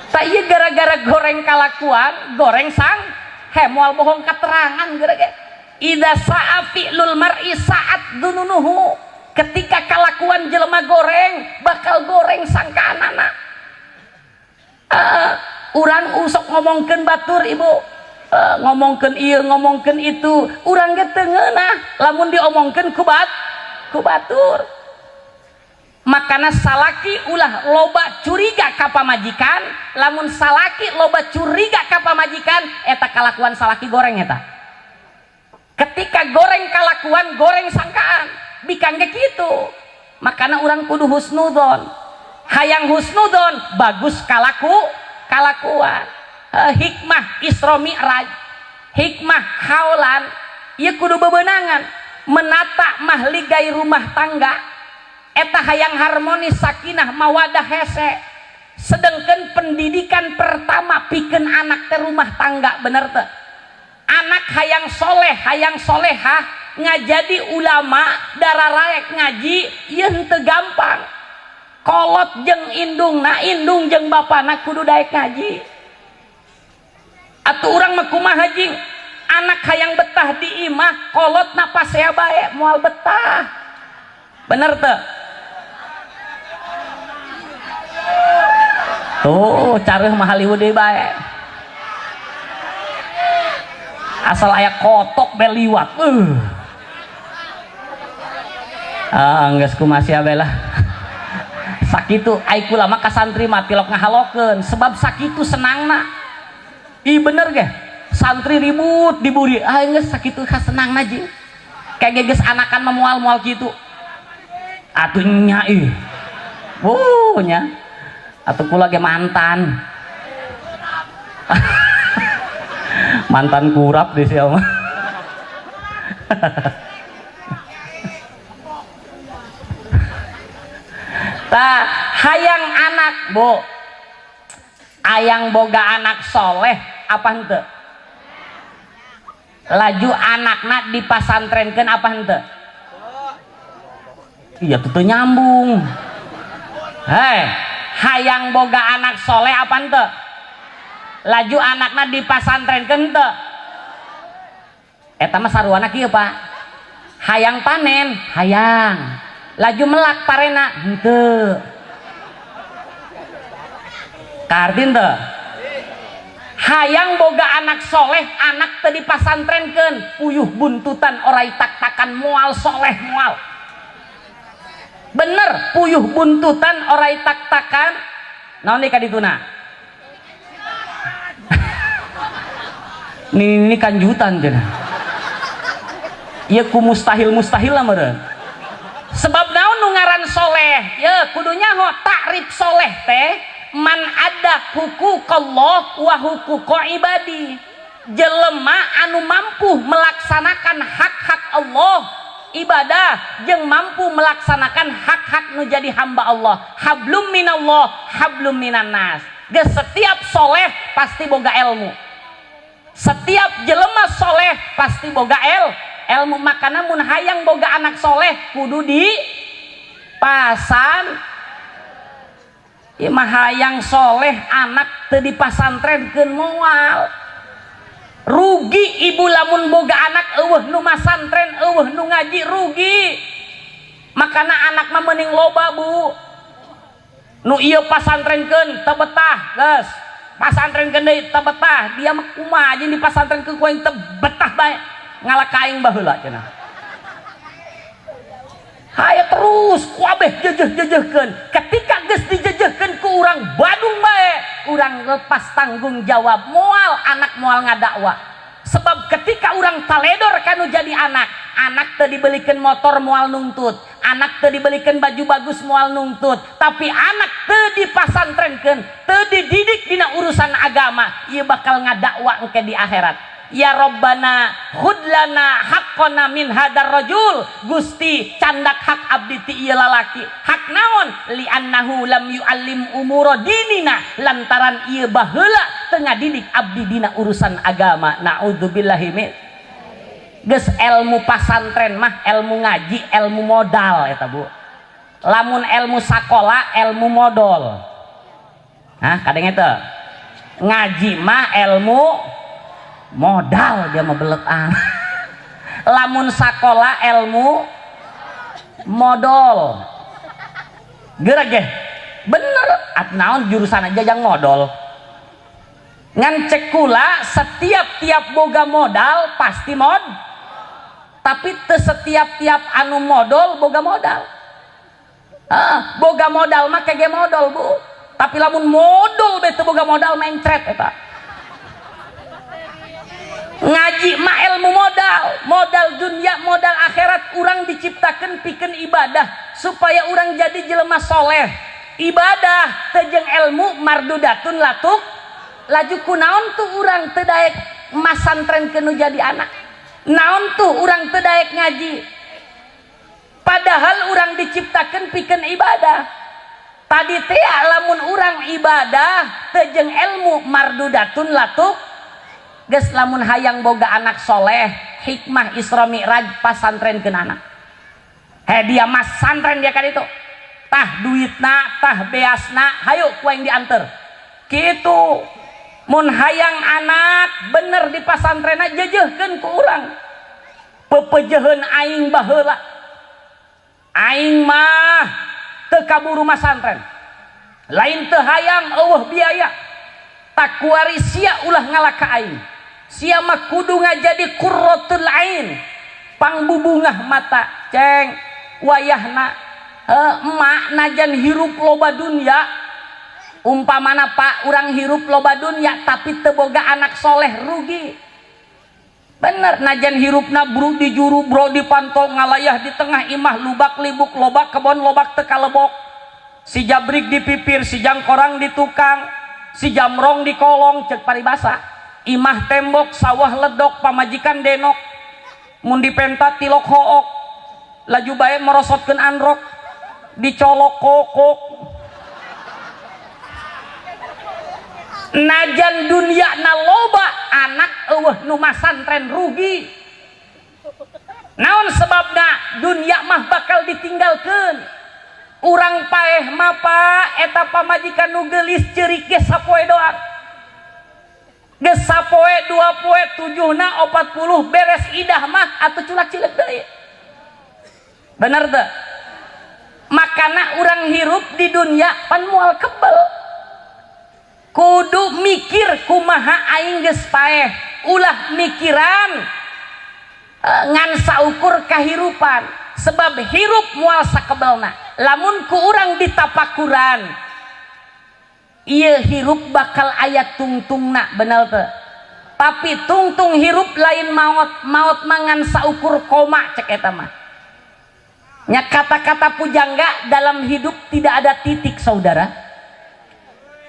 Tak ieu gara-gara goreng kalakuan, goreng sang he, moal bohong keterangan gara ge. Ida sa'a fi'lul mar'i sa'at dununuhu. Ketika kalakuan jelema goreng, bakal goreng sangkaanana. Urang usok ngomongkeun batur, ibu, ngomongkeun ieu, ngomongkeun itu, urang ge teu ngeunah lamun diomongkeun ku batur. Makana salaki ulah loba curiga ka pamajikan. Lamun salaki loba curiga ka pamajikan, eta kalakuan salaki goreng eta. Ketika goreng kalakuan, goreng sangkaan, bikang ge kitu. Makana urang kudu husnudon. Hayang husnudon bagus kalakuan. Hikmah Isra Mi'raj, hikmah haulan, ieu kudu bebenangan menata mahligai rumah tangga eta hayang harmonis sakinah mawadah hese. Sedangkan pendidikan pertama pikeun anak teh rumah tangga, bener teu? Anak hayang soleh, hayang solehah, ngajadi ulama, dararaek ngaji, ieu henteu gampang. Kolot jeung indungna, indung jeung bapana kudu daek ngaji. Atuh urang mah kumaha jing? Anak hayang betah di imah, kolotna pasea bae moal betah. Bener teu? Tuh, careuh mah haliweu deui bae. Asal aya kotok be liwat. Ah, geus kumaha sia bae lah. Sakitu ai kula mah ka santri mah tilok ngahalokeun sebab sakitu senangna. Ih bener ge. Santri ribut diburi. Ah geus sakitu kasenangna jeung. Kayak geus anakan mah moal-moal kitu. Atuh nya ih. Wuh nya. Atuh kula ge mantan. Mantan kurap di sia mah. Tah hayang anak, Bu. Hayang boga anak soleh apa henteu? Laju anakna dipasantrenkeun apa henteu? Iya tuh nyambung. Hei, hayang boga anak soleh apa henteu? Laju anakna dipasantrenkeun henteu? Eta mah saruana kieu, Pak. Hayang panen, hayang. Laju melak parena, henteu. Kaarti henteu? Hayang boga anak soleh, anak teu dipasantrenkeun, puyuh buntutan orai tak-takan moal soleh moal. Bener, puyuh buntutan orai tak-takan. Naon deui ka dituna? Ini kanjutan cenah. Ieu ku mustahil-mustahil lah meureun. Sebab naon nu ngaran soleh? Ya kudu nyaho takrif soleh teh man ada huquqallah wa huquqa ibadi. Jelema anu mampu melaksanakan hak-hak Allah ibadah jeung mampu melaksanakan hak-hak nu jadi hamba Allah. Hablum minallah, hablum minan nas. Geus setiap soleh pasti boga ilmu. Setiap jelema soleh pasti boga ilmu. Makana mun hayang boga anak soleh kudu di pasan. Ieu mah hayang soleh anak teu dipasantrenkeun moal. Rugi ibu lamun boga anak eueuh nu masantren, eueuh nu ngaji, rugi. Makana anak mah meuning loba, Bu. Nu ieu pasantrenkeun teu betah, geus. Pasantrenkeun deui teu betah, dia mah kumaha jeung dipasantrenkeun ku aing teu betah bae. Ngalak ka aing baheula cenah. Hayo terus ku abeh jejeh-jejehkeun. Ketika geus dijejehkeun ku urang Badung bae, urang lepas tanggung jawab, moal anak moal ngadakwa. Sebab ketika urang taledor kanu jadi anak, anak teu dibelikeun motor moal nungtut, anak teu dibelikeun baju bagus moal nungtut, tapi anak teu dipasantrenkeun, teu dididik dina urusan agama, ieu bakal ngadakwa engke di akhirat. Ya Rabbana khudlana haqqana min hadar rajul. Gusti candak hak abdi ti ieu lalaki. Hak naon? Li annahu lam yuallim umura dinina, lantaran ieu baheula teu ngadidik abdi dina urusan agama. Naudzubillahi min. Geus ilmu pasantren mah ilmu ngaji, ilmu modal eta, Bu. Lamun ilmu sakola ilmu modal. Hah, kadang eta. Ngaji mah ilmu modal, dia mah beletan. Lamun sakola ilmu modal. Geura ge. Bener, at naon jurusan aja yang modal. Ngan cek kula setiap tiap boga modal pasti mod. Tapi teu setiap tiap anu modal boga modal. Ah, boga modal mah kege modal, Bu. Tapi lamun modal be teu boga modal mencret eta. Ngaji mah ilmu modal, modal dunia, modal akhirat. Urang diciptakan pikeun ibadah supaya urang jadi jelema soleh. Ibadah teu jeung ilmu mardudatun latuk. Laju kunaon tuh urang teu daek masantren nu jadi anak? Naon tuh urang teu daek ngaji? Padahal urang diciptakan pikeun ibadah. Tadi teh lamun urang ibadah teu jeung ilmu mardudatun latuk. Geus, lamun hayang boga anak soleh, hikmah Isra Mi'raj, pasantrenkeun anak. He, dia mas santren dia kan itu tah duitna, tah beasna, hayu ku aing dianter kitu. Mun hayang anak bener di pasantrenna, jejehkeun ku urang. Pepejeheun aing baheula, aing mah teu kaburu masantren, lain teu hayang, eueuh biaya. Tak kuari sia ulah ngalaka aing, sia mah kudu ngajadi qurratul ain, pangbubungah mata. Ceng wayahna emak najan hirup loba dunya, umpamana pak urang hirup loba dunya tapi teu boga anak soleh, rugi. Bener, najan hirupna bro di juru, bro di panto, ngalayah di tengah imah, lubak libuk lobak kebon lobak teka lebok, si jabrik di pipir, si jangkorang di tukang, si jamrong di kolong, cek paribasa imah tembok, sawah ledok, pamajikan denok, mun dipenta tilok hook, laju bae merosotkeun androk, dicolok kokok. Najan dunia na loba, anak eueuh nu masantren, rugi. Naon sebabna? Dunia mah bakal ditinggalkeun. Urang paeh mah, Pak, eta pamajikan nu geulis ceurik ge sapoe doang. Geus sapoe, 2 poe, tujuhna 40, beres idah mah atuh culak cileuk deui. Bener teu? Makana urang hirup di dunia pan moal kebel, kudu mikir kumaha aing geus paeh, ulah mikiran ngan saukur kahirupan, sebab hirup moal sakebelna. Lamun ku urang ditapakuran, ieu hirup bakal aya tungtungna, bener teu? Tapi tungtung hirup lain maot. Maot mangan saukur koma, cek eta mah nya. Kata-kata pujangga, dalam hidup tidak ada titik, saudara,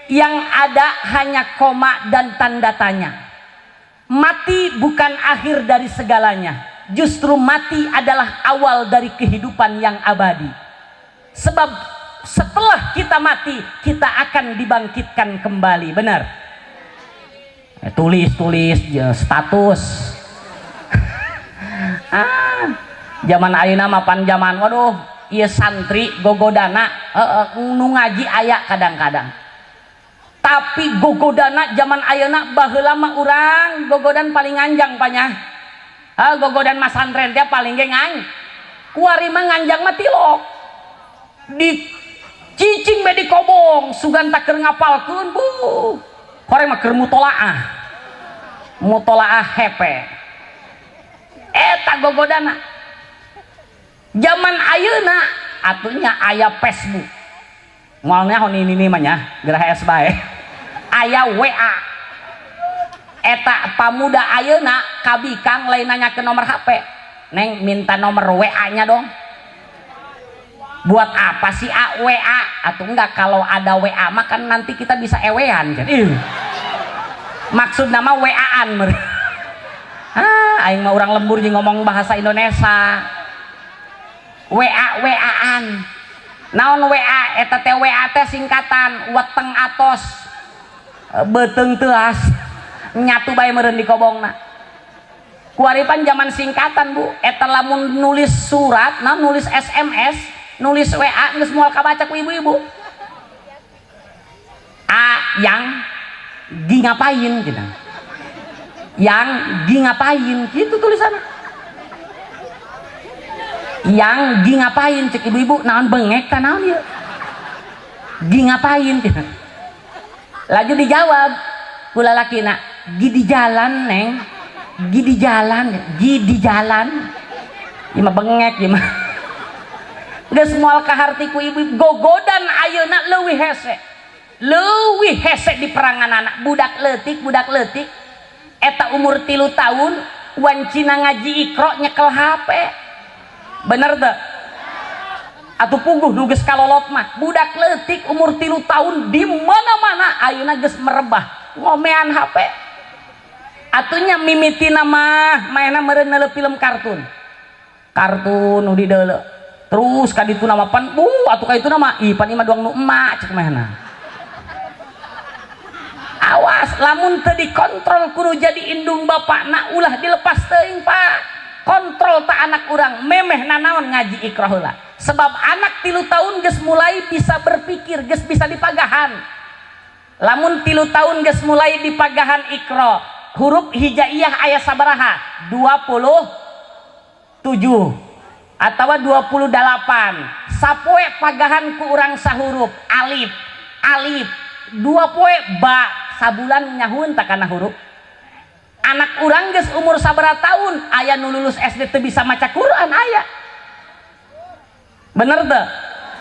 yang ada hanya koma dan tanda tanya. Mati bukan akhir dari segalanya, justru mati adalah awal dari kehidupan yang abadi, sebab setelah kita mati kita akan dibangkitkan kembali. Benar? Tulis tulis ya, status. Ah, zaman ayeuna mah pan zaman, waduh, ieu santri gogodana nu ngaji aya kadang-kadang, tapi gogodana zaman ayeuna. Baheula mah urang gogodan paling nganjang panya. Ah, gogodan masantren teh paling ge ngan kuari mah nganjang mah tilok di cicing be di kobong, sugan tak keur ngapalkeun. Bu, koreng mah keur mutolaah, mutolaah HP eta gogodana. Zaman ayeuna atunya aya Facebook, moalnya hon ini mah nya gerah es bae, aya WA. Eta pamuda ayeuna kabikang lain nanya ke nomor HP, "Neng, minta nomor WA nya dong." "Buat apa sih A WA?" "Atau enggak, kalau ada WA mah kan nanti kita bisa ewean." Jadi maksud nama WA-an. Ah, aing mah orang lembur jeung ngomong bahasa Indonesia. WA WA-an naon? WA eta teh, WA teh singkatan weteng atos beuteung teuas, nyatu bae meureun di kobongna. Kuaripan zaman singkatan, Bu. Eta lamun nulis surat, nah, nulis SMS, nulis WA geus moal kabaca ku ibu-ibu. "A yang gi ngapain?" gitu, "Yang gi ngapain?" gitu tulisannya. "Yang gi ngapain?" Cek ibu-ibu, "Naon bengek ta naon ieu? Gi ngapain?" Gitu. Laju dijawab ku lalakina, "Gi di jalan, Neng, gi di jalan, gi di jalan." Ieu mah bengek ieu mah. Geus moal kaharti ku ibu. Gogodan ayeuna leuwih hese, leuwih hese di perangan anak budak leutik, budak leutik. Eta umur 3 tahun wancina ngaji Iqro, nyekel HP. Bener teu? Atuh puguh nu geus kalolot mah. Budak leutik umur 3 tahun di mana-mana ayeuna geus merebah ngomean HP. Atuh nya mimitina mah mainna meureun neuleuh film kartun, kartun nu dideuleu terus ka ditu nama pan bu atuh ka itu nama ih pan imah doang nu emak cek manehna. Awas lamun teu dikontrol kudu jadi indung bapakna, ulah dilepas teuing, Pak. Kontrol tak anak urang memeh nanaon ngaji Iqra heula, sebab anak 3 tahun geus mulai bisa berpikir, geus bisa dipagahan. Lamun 3 tahun geus mulai dipagahan Iqra, huruf hijaiyah aya sabaraha? 27 atau 28. Sapoe pagahan ku urang sahuruf alif, alif, 2 poe ba, sabulan nyahueun tak kana huruf. Anak urang geus umur sabaraha tahun, aya nu lulus SD teu bisa maca Quran aya. Bener teu?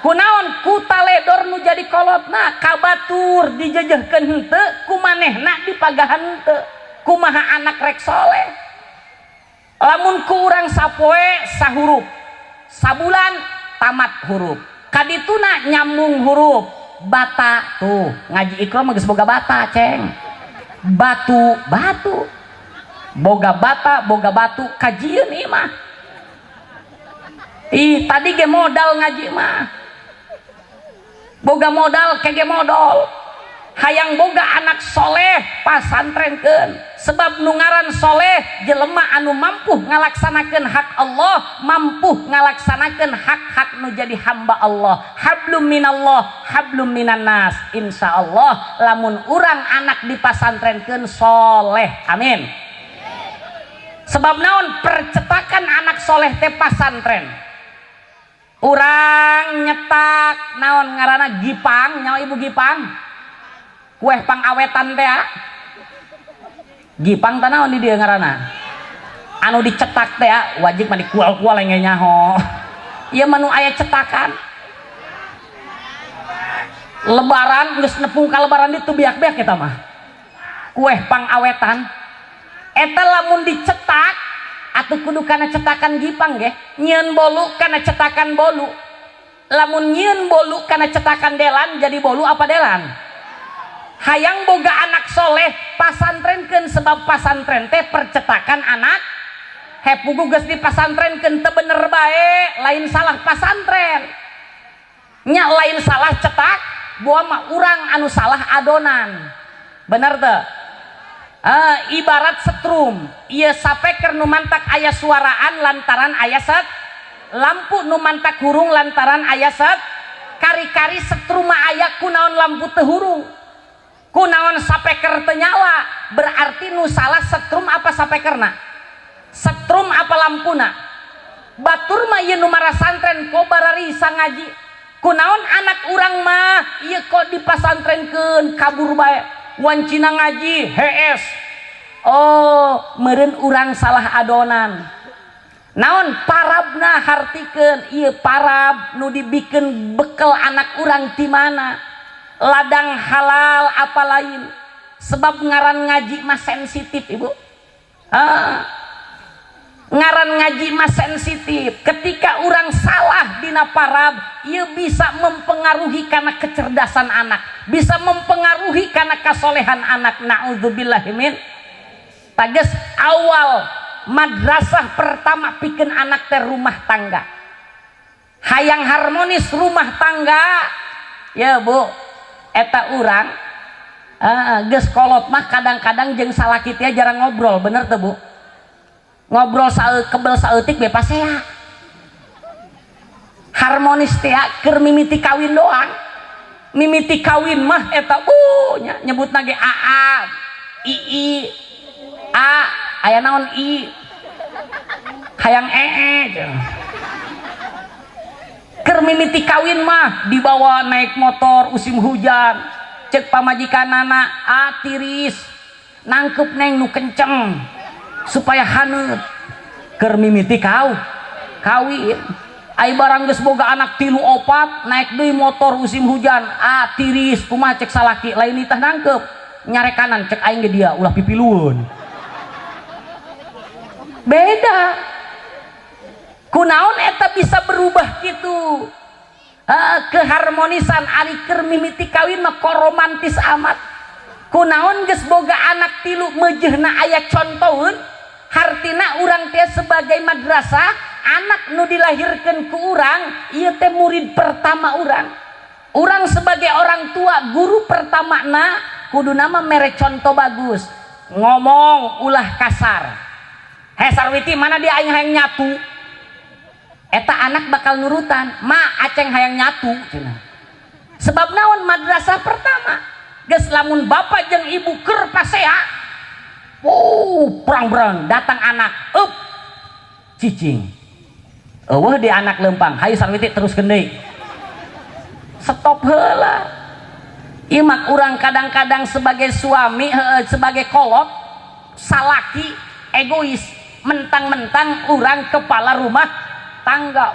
Kunaon? Ku taledor nu jadi kolotna. Ka batur dijejehkeun henteu, ku manehna dipagahan henteu, kumaha anak rek soleh? Lamun ku urang sapoe sahuruf, sabulan tamat huruf, kadituna nyambung huruf bata. Tuh ngaji Iqra mah geus boga bata, ceng, batu, batu, boga bata, boga batu, kajieun ieu mah. Ih, tadi ge modal ngaji mah boga modal kege modal. Hayang boga anak soleh, pasantrenkeun, sebab nu ngaran soleh jelema anu mampu ngalaksanakeun hak Allah, mampu ngalaksanakeun hak-hak nu jadi hamba Allah. Hablum minallah, hablum minan nas. Insyaallah lamun urang anak dipasantrenkeun soleh, amin. Sebab naon? Percetakan anak soleh teh pasantren. Urang nyetak naon ngaranna, gipang, nyawa ibu gipang, kue pangawetan teh ah. Gipang teh naon di dieu ngaranna? Anu dicetak teh ah, wajib mah dikual-kual yang nyaho. Ieu mah nu aya cetakan. Lebaran geus nepung ka lebaran itu biak-biak kita mah. Kue pangawetan eta lamun dicetak atuh kudu kana cetakan gipang ge. Nyieun bolu kana cetakan bolu. Lamun nyieun bolu kana cetakan delan, jadi bolu apa delan? Hayang boga anak soleh, pasantrenkeun, sebab pasantren teh percetakan anak. Hepugu geus dipasantrenkeun teu bener bae, lain salah pasantren nya, lain salah cetak buah mah, urang anu salah adonan. Bener teu? Ibarat setrum ieu, sapeker nu mantak aya suaraan lantaran aya set lampu, nu mantak hurung lantaran aya set kari-kari. Setrum aya, kunaon lampu teu hurung, kunaon sapeker teu nyala? Berarti nu salah setrum apa sapekerna? Setrum apa lampuna? Batur mah ieu nu marasantren kok bararisa ngaji, kunaon anak urang mah ieu kok dipasantrenkeun kabur bae, wancina ngaji hees? Oh, meureun urang salah adonan. Naon parabna? Hartikeun ieu parab nu dibikeun bekel anak urang ti mana? Ladang halal apa lain? Sebab ngaran ngaji mah sensitif, Ibu. Ah, ngaran ngaji mah sensitif. Ketika orang salah dina parab ia bisa mempengaruhi karena kecerdasan anak, bisa mempengaruhi karena kasolehan anak. Naudzubillahimin. Tages awal madrasah pertama pikeun anak teh rumah tangga. Hayang harmonis rumah tangga ya, Bu, eta urang geus kolot mah kadang-kadang jeung salaki teh jarang ngobrol. Bener tuh, Bu? Ngobrol sa kebel saeutik be pasea. Harmonis teh keur mimiti kawin doang. Mimiti kawin mah eta bu nya, nyebut ge aa, ii, a, aya naon, i hayang ee. Keur mimiti kawin mah dibawa naik motor musim hujan, cek pamajikanana, "A, tiris, nangkep neng nu kenceng supaya haneut." Keur mimiti kau kawin. Ai barang geus boga anak tilu opat, naik deui motor musim hujan, "A, tiris, kumaha?" cek salaki. Lain nitah nangkep, nyarekanan, cek aing ge dia ulah pipilueun. Beda. Kunaon eta bisa berubah gitu? Keharmonisan ari keur mimiti kawin mah romantis amat. Kunaon geus boga anak tilu meujeuhna aya contoheun? Hartina urang teh sebagai madrasah, anak nu dilahirkeun ku urang ieu teh murid pertama urang. Urang sebagai orang tua guru pertamana kudu nama mere contoh bagus. Ngomong ulah kasar. He Sarwiti, mana dia aing hayang nyatu. Eta anak bakal nurutan, ma aceng hayang nyatu cenah. Sebab naon madrasah pertama. Geus lamun bapak jeung ibu keur pasea, wow, perang-perang datang anak, up cicing. Eueuh di anak lempang, hayu Sarwiti teruskeun deui. Stop heula. Imak urang kadang-kadang sebagai suami, sebagai kolot, salaki egois, mentang-mentang urang kepala rumah tangga,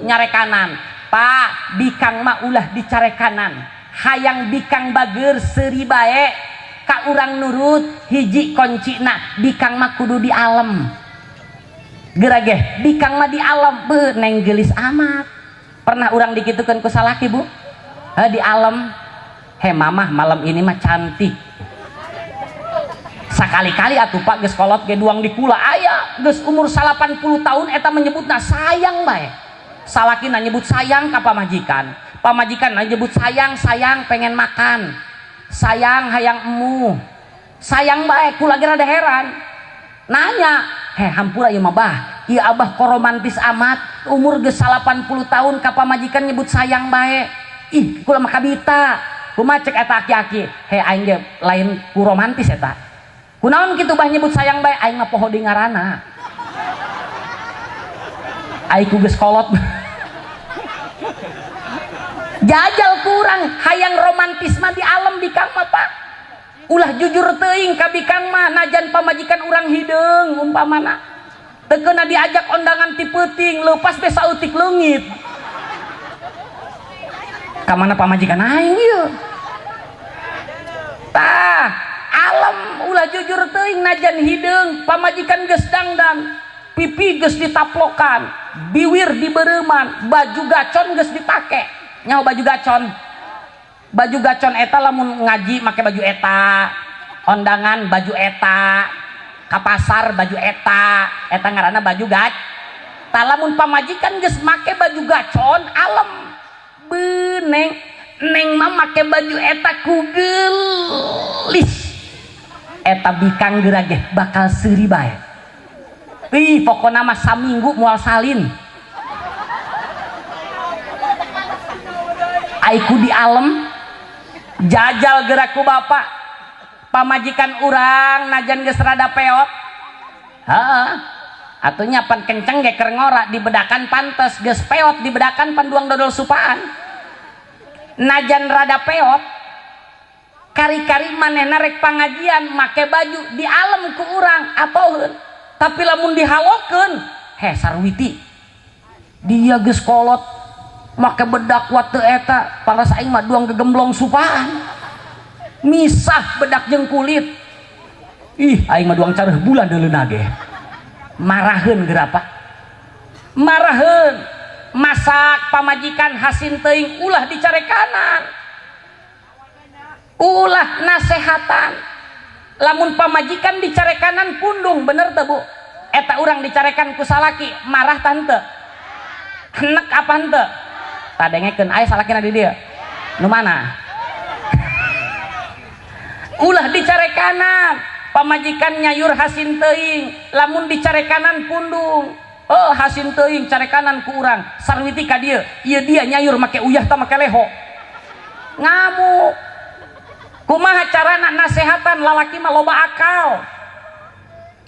nyarekanan. Pak, bikang mah ulah dicarekanan. Hayang bikang bager seuri bae ka urang nurut, hiji kuncina bikang mah kudu di alam. Gerageh bikang mah di alam, beuh neng geulis amat. Pernah urang dikitukeun ku salaki, Bu? Heh, di alam. He mamah malam ini mah cantik. Sakali-kali atuh Pak geus kolot ge duang di kula aya geus umur 80 tahun eta menyebutna sayang bae. Salakina nyebut sayang ka pamajikan. Pamajikan nyebut sayang, sayang pengen makan. Sayang hayang emu. Sayang bae kula ge rada heran. Nanya, "He hampura ieu mah bah, ieu abah kok romantis amat, umur geus 80 tahun ka pamajikan nyebut sayang bae." Ih, kula mah kabita. Kumaha cek eta aki-aki? He aing ge lain ku romantis eta. Kunaon kitu bah nyebut sayang bae, aing mah poho di ngaranna. Aing ku geus kolot. Jajal kurang hayang romantis mah di alam bikang mah Pak. Ulah jujur teuing ka bikang mah najan pamajikan urang hideung umpamana. Teu keuna diajak ondangan ti peuting leupas be saeutik leungit. Ka mana pamajikan aing ieu? Tah, alam ulah jujur teuing najan hideung pamajikan geus dangdan, pipi geus ditaplokan, biwir dibereuman, baju gacon geus dipake. Nyaho baju gacon? Baju gacon eta lamun ngaji make baju eta, ondangan baju eta, ka pasar baju eta, eta ngaranna baju gac. Tah lamun pamajikan geus make baju gacon, alem beneng neng mah make baju eta ku geulis. Eta bikang geura ge bakal seuri bae. Ih, pokona mah saminggu moal salin. Aiku di alem jajal gerak ku bapak pamajikan urang najan geus rada peot. Heeh. Atuh nya pan kenceng ge keur ngora dibedakan pantes geus peot dibedakan pan duang dodol supaan. Najan rada peot kari-kari manehna rek pangajian make baju di alem ku urang atoheun. Tapi lamun dihalokeun, he Sarwiti dia geus kolot make bedak wat teu eta pangrasa aing mah duang gegemblong supaan. Misah bedak jeung kulit. Ih, aing mah duang careuh bulan deuleuna ge. Maraheun geura Pak. Maraheun. Masak pamajikan hasin teuing ulah dicarekanan. Ulah nasehatan. Lamun pamajikan dicarekanan pundung bener teu Bu? Eta urang dicarekan ku salaki marah tante. Henek apa henteu? Tadengekeun aya salakina di dieu. Nu mana? Ulah dicarekanan. Pamajikan nyayur hasin teuing, lamun dicarekanan pundung. Oh, hasin teuing carekanan ku urang. Sarwiti ka dieu, ieu dia nyayur make uyah ta make leho. Ngamuk. Kumaha carana nasehatan lalaki mah loba akal.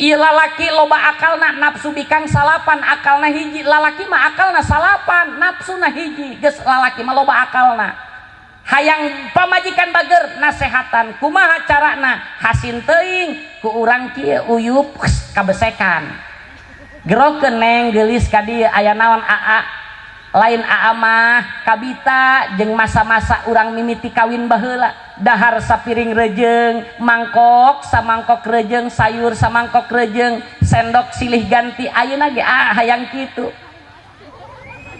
Ieu lalaki loba akalna nafsu bikang salapan akalna hiji, lalaki mah akalna salapan nafsuna hiji. Geus lalaki mah loba akalna. Hayang pamajikan bager nasehatan kumaha carana hasin teuing ku urang kieu uyup kabesekan. Gerokeun neng geulis ka dieu aya naon aa lain aa mah kabita jeung masa-masa urang mimiti kawin baheula. Dahar sapiring rejeng, mangkok samangkok rejeng, sayur samangkok rejeng, sendok silih ganti. Ayeuna ge ah hayang kitu.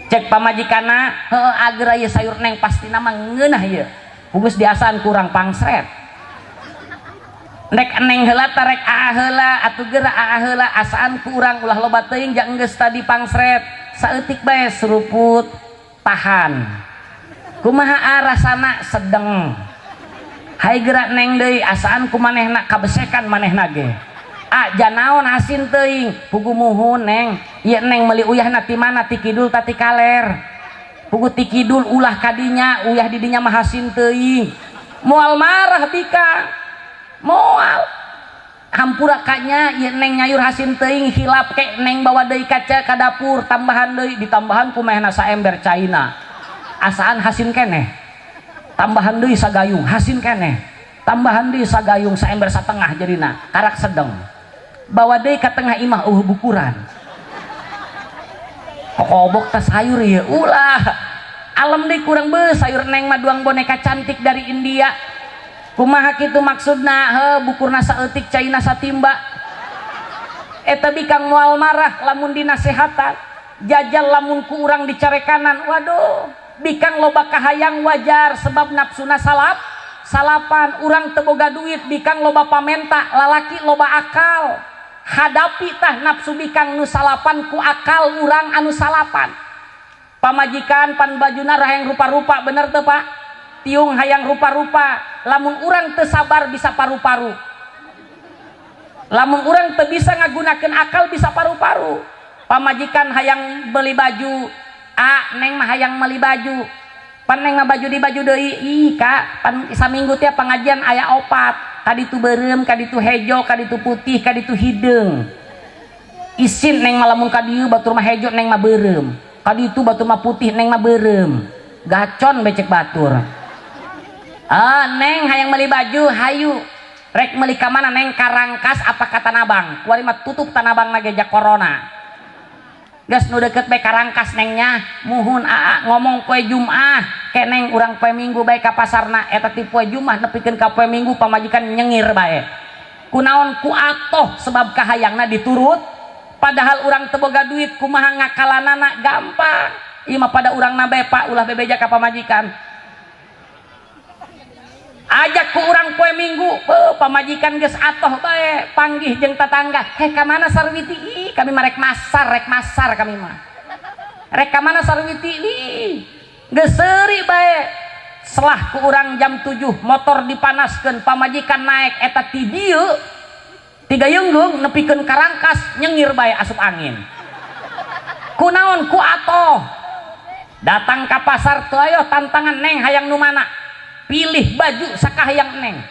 Cek pamajikanna, heueuh ageura ieu sayur neng pastina mah ngeunah ieu. Pugus diasaan kurang pangsret. Nek neng heula tarek aa heula atuh geura aa heula asaan ku urang ulah loba teuing jang geus tadi pangsret. Saeutik bae seruput tahan. Kumaha rasana sedeng. Hai gerak neng deui asaan ku manehna kabesekan manehna ge. Ah janaon asin teuing pugu muhun neng. Ieu neng meuli uyahna ti mana, ti kidul ta ti kaler. Pugu ti kidul ulah kadinya, uyah di dinya mah asin teuing. Moal marah bika. Moal. Hampura kanya ieu neng nyayur hasin teuing hilap ke neng bawa deui kaca ka dapur tambahan deui ditambahan ku manehna saember caina. Asaan hasin keneh. Tambahan deui sagayung hasin keneh, tambahan deui sagayung saember satengah jadina karak sedeng, bawa deui ka tengah imah eueuh bukuran kokobok teh sayur ieu ulah alem deui kurang beuh sayur neng mah duang boneka cantik dari India. Kumaha kitu maksudna? Heuh bukurna saeutik caina satimba. Eta bikang moal marah lamun dinasehatan. Jajal lamun ku urang dicarekanan, waduh bikang loba kahayang wajar sebab nafsuna salap salapan. Urang teu boga duit bikang loba pamenta, lalaki loba akal. Hadapi tah nafsu bikang nu salapan ku akal urang anu salapan. Pamajikan pan bajuna hayang rupa-rupa, bener teu Pak? Tiung hayang rupa-rupa, lamun urang teu sabar bisa paru-paru. Lamun urang teu bisa ngagunakeun akal bisa paru-paru. Pamajikan hayang beli baju, a neng mah hayang meuli baju, pan neng mah baju di baju deui. Ih kak pan saminggu teh pengajian aya opat, kaditu beureum, kaditu hejo, kaditu putih, kaditu hideung. Isin neng mah lamun kadieu batur mah hejo neng mah beureum, kaditu batur mah putih neng mah beureum, gacon becek batur. Ah neng hayang meuli baju, hayu rek meuli ka mana neng? Karangkas apa ka Tanah Abang? Kuari mah tutup Tanah Abang lagi jak corona. Geus nu deket bae Karangkas nengnya. Muhun aa ngomong poe Jumat ke neng urang poe Minggu bae ka pasarna. Eta ti poe Jumat nepikeun ka poe Minggu pamajikan nyengir bae. Kunaon? Ku atoh sebab kahayangna diturut padahal urang teu boga duit. Kumaha ngakalanana? Gampang ieu mah pada urangna bae Pak, ulah bebeja ka pamajikan. Ajak ku urang poe Minggu, pamajikan geus atoh bae panggih jeung tetangga. Heh ka mana Sarwiti? Ih kami mah rek masar, rek masar kami mah. Rek ka mana Sarwiti? Ih geus seuri bae. Selah ku urang jam 7 motor dipanaskeun, pamajikan naik eta ti dieu tiga yeunggeung nepikeun Karangkas nyengir bae asup angin. Kunaon? Ku atoh. Datang ka pasar teu ayo tantangan neng hayang nu mana? Pilih baju sakahayang neng.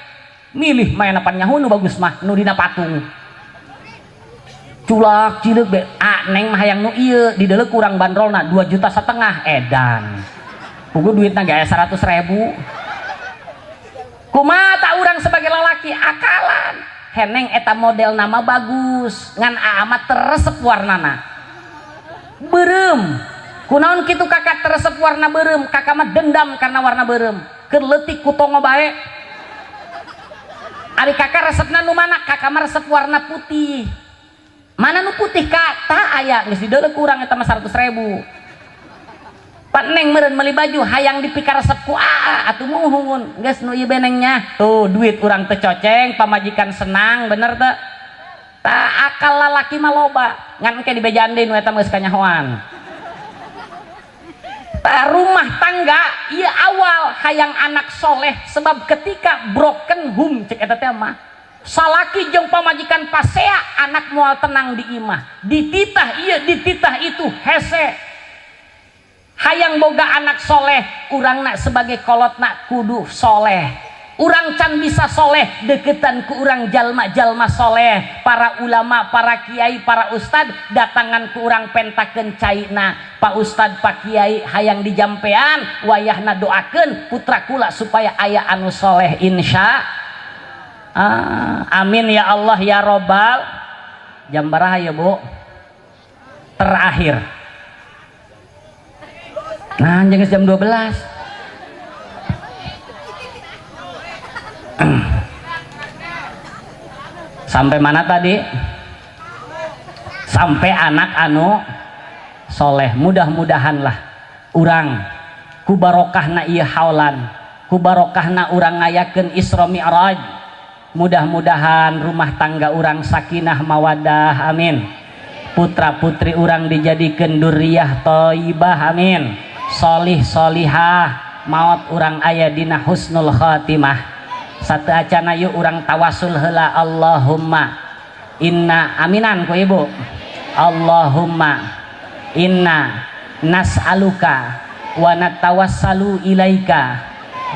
Milih main apa nyaho nu bagus mah nu dina patung. Culak cileuk be a neng mah hayang nu ieu dideuleu kurang bandrolna 2,5 juta edan. Pugu duitna ge aya 100.000. Kumaha ta urang sebagai lalaki akalan. Heneng eta model nama bagus ngan amat teresep warnana. Beureum. Kunaon kitu kakak teresep warna beureum? Kakak mah dendam karena warna beureum. Keur leutik ku tongo bae. Ari kakak resepna nu mana? Kakak mah resep warna putih. Mana nu putih kak? Tak aya geus dideuleu kurang eta mah 100.000. Pak neng meureun meuli baju hayang dipikaresep ku aa atuh muhun geus nu ieu benengnya. Tuh duit urang teu coceng, pamajikan senang, bener teu? Tak akal lalaki mah loba. Ngan engke dibejaan deui nu eta mah geus kanyahoan. Rumah tangga ieu awal hayang anak soleh sebab ketika broken home cek eta teh mah salaki jeung pamajikan pasea anak moal tenang di imah, dititah ieu dititah itu hese. Hayang boga anak soleh urangna sebagai kolotna kudu soleh. Urang can bisa soleh deketan ku urang jalma-jalma soleh, para ulama, para kiai, para ustad datangan ku urang pentakeun caina. Pak Ustad, Pak Kiai hayang dijampean wayahna doakeun putra kula supaya aya anu soleh insya amin ya Allah ya robbal. Jam baraha ya Bu? Terakhir. Nah, jangan jam 12. Sampai mana tadi? Sampai anak anu soleh. Mudah-mudahan lah urang ku barokahna ieu haulan, ku barokahna urang ngayakeun Isra Mi'raj, mudah-mudahan rumah tangga urang sakinah mawadah, amin. Putra putri urang dijadikan duriyah thayyibah, amin. Solih solihah, maut urang aya dina husnul khatimah. Satu acana yuk urang tawasul heula. Allahumma inna, aminan ku ibu. Allahumma inna nas'aluka wa natawassalu ilaika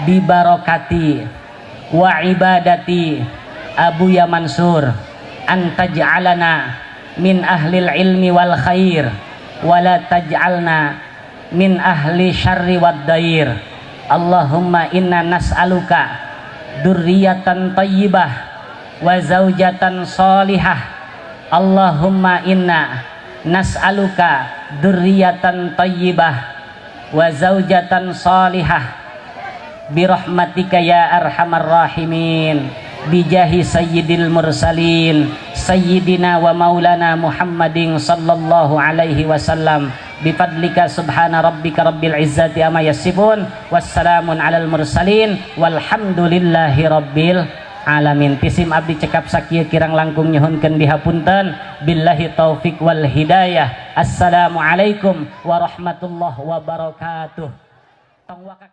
bibarakati wa ibadati Abuya Mansur an taj'alana min ahlil ilmi wal khair wa la taj'alna min ahli syarri wad dair. Allahumma inna nas'aluka durriyatan thayyibah wa zaujatan salihah. Allahumma inna nas'aluka durriyatan thayyibah wa zaujatan salihah birahmatika ya arhamar rahimin, bijahi sayyidil mursalin sayyidina wa maulana Muhammadin sallallahu alaihi wasallam, bifadlika. Subhana rabbika rabbil izzati amma yasifun, wassalamun alal mursalin, walhamdulillahi rabbil alamin. Ti sim abdi cekap sakieu, kirang langkung nyuhunkeun dihapunten. Billahi taufik wal hidayah. Assalamualaikum warahmatullahi wabarakatuh. Tong waka.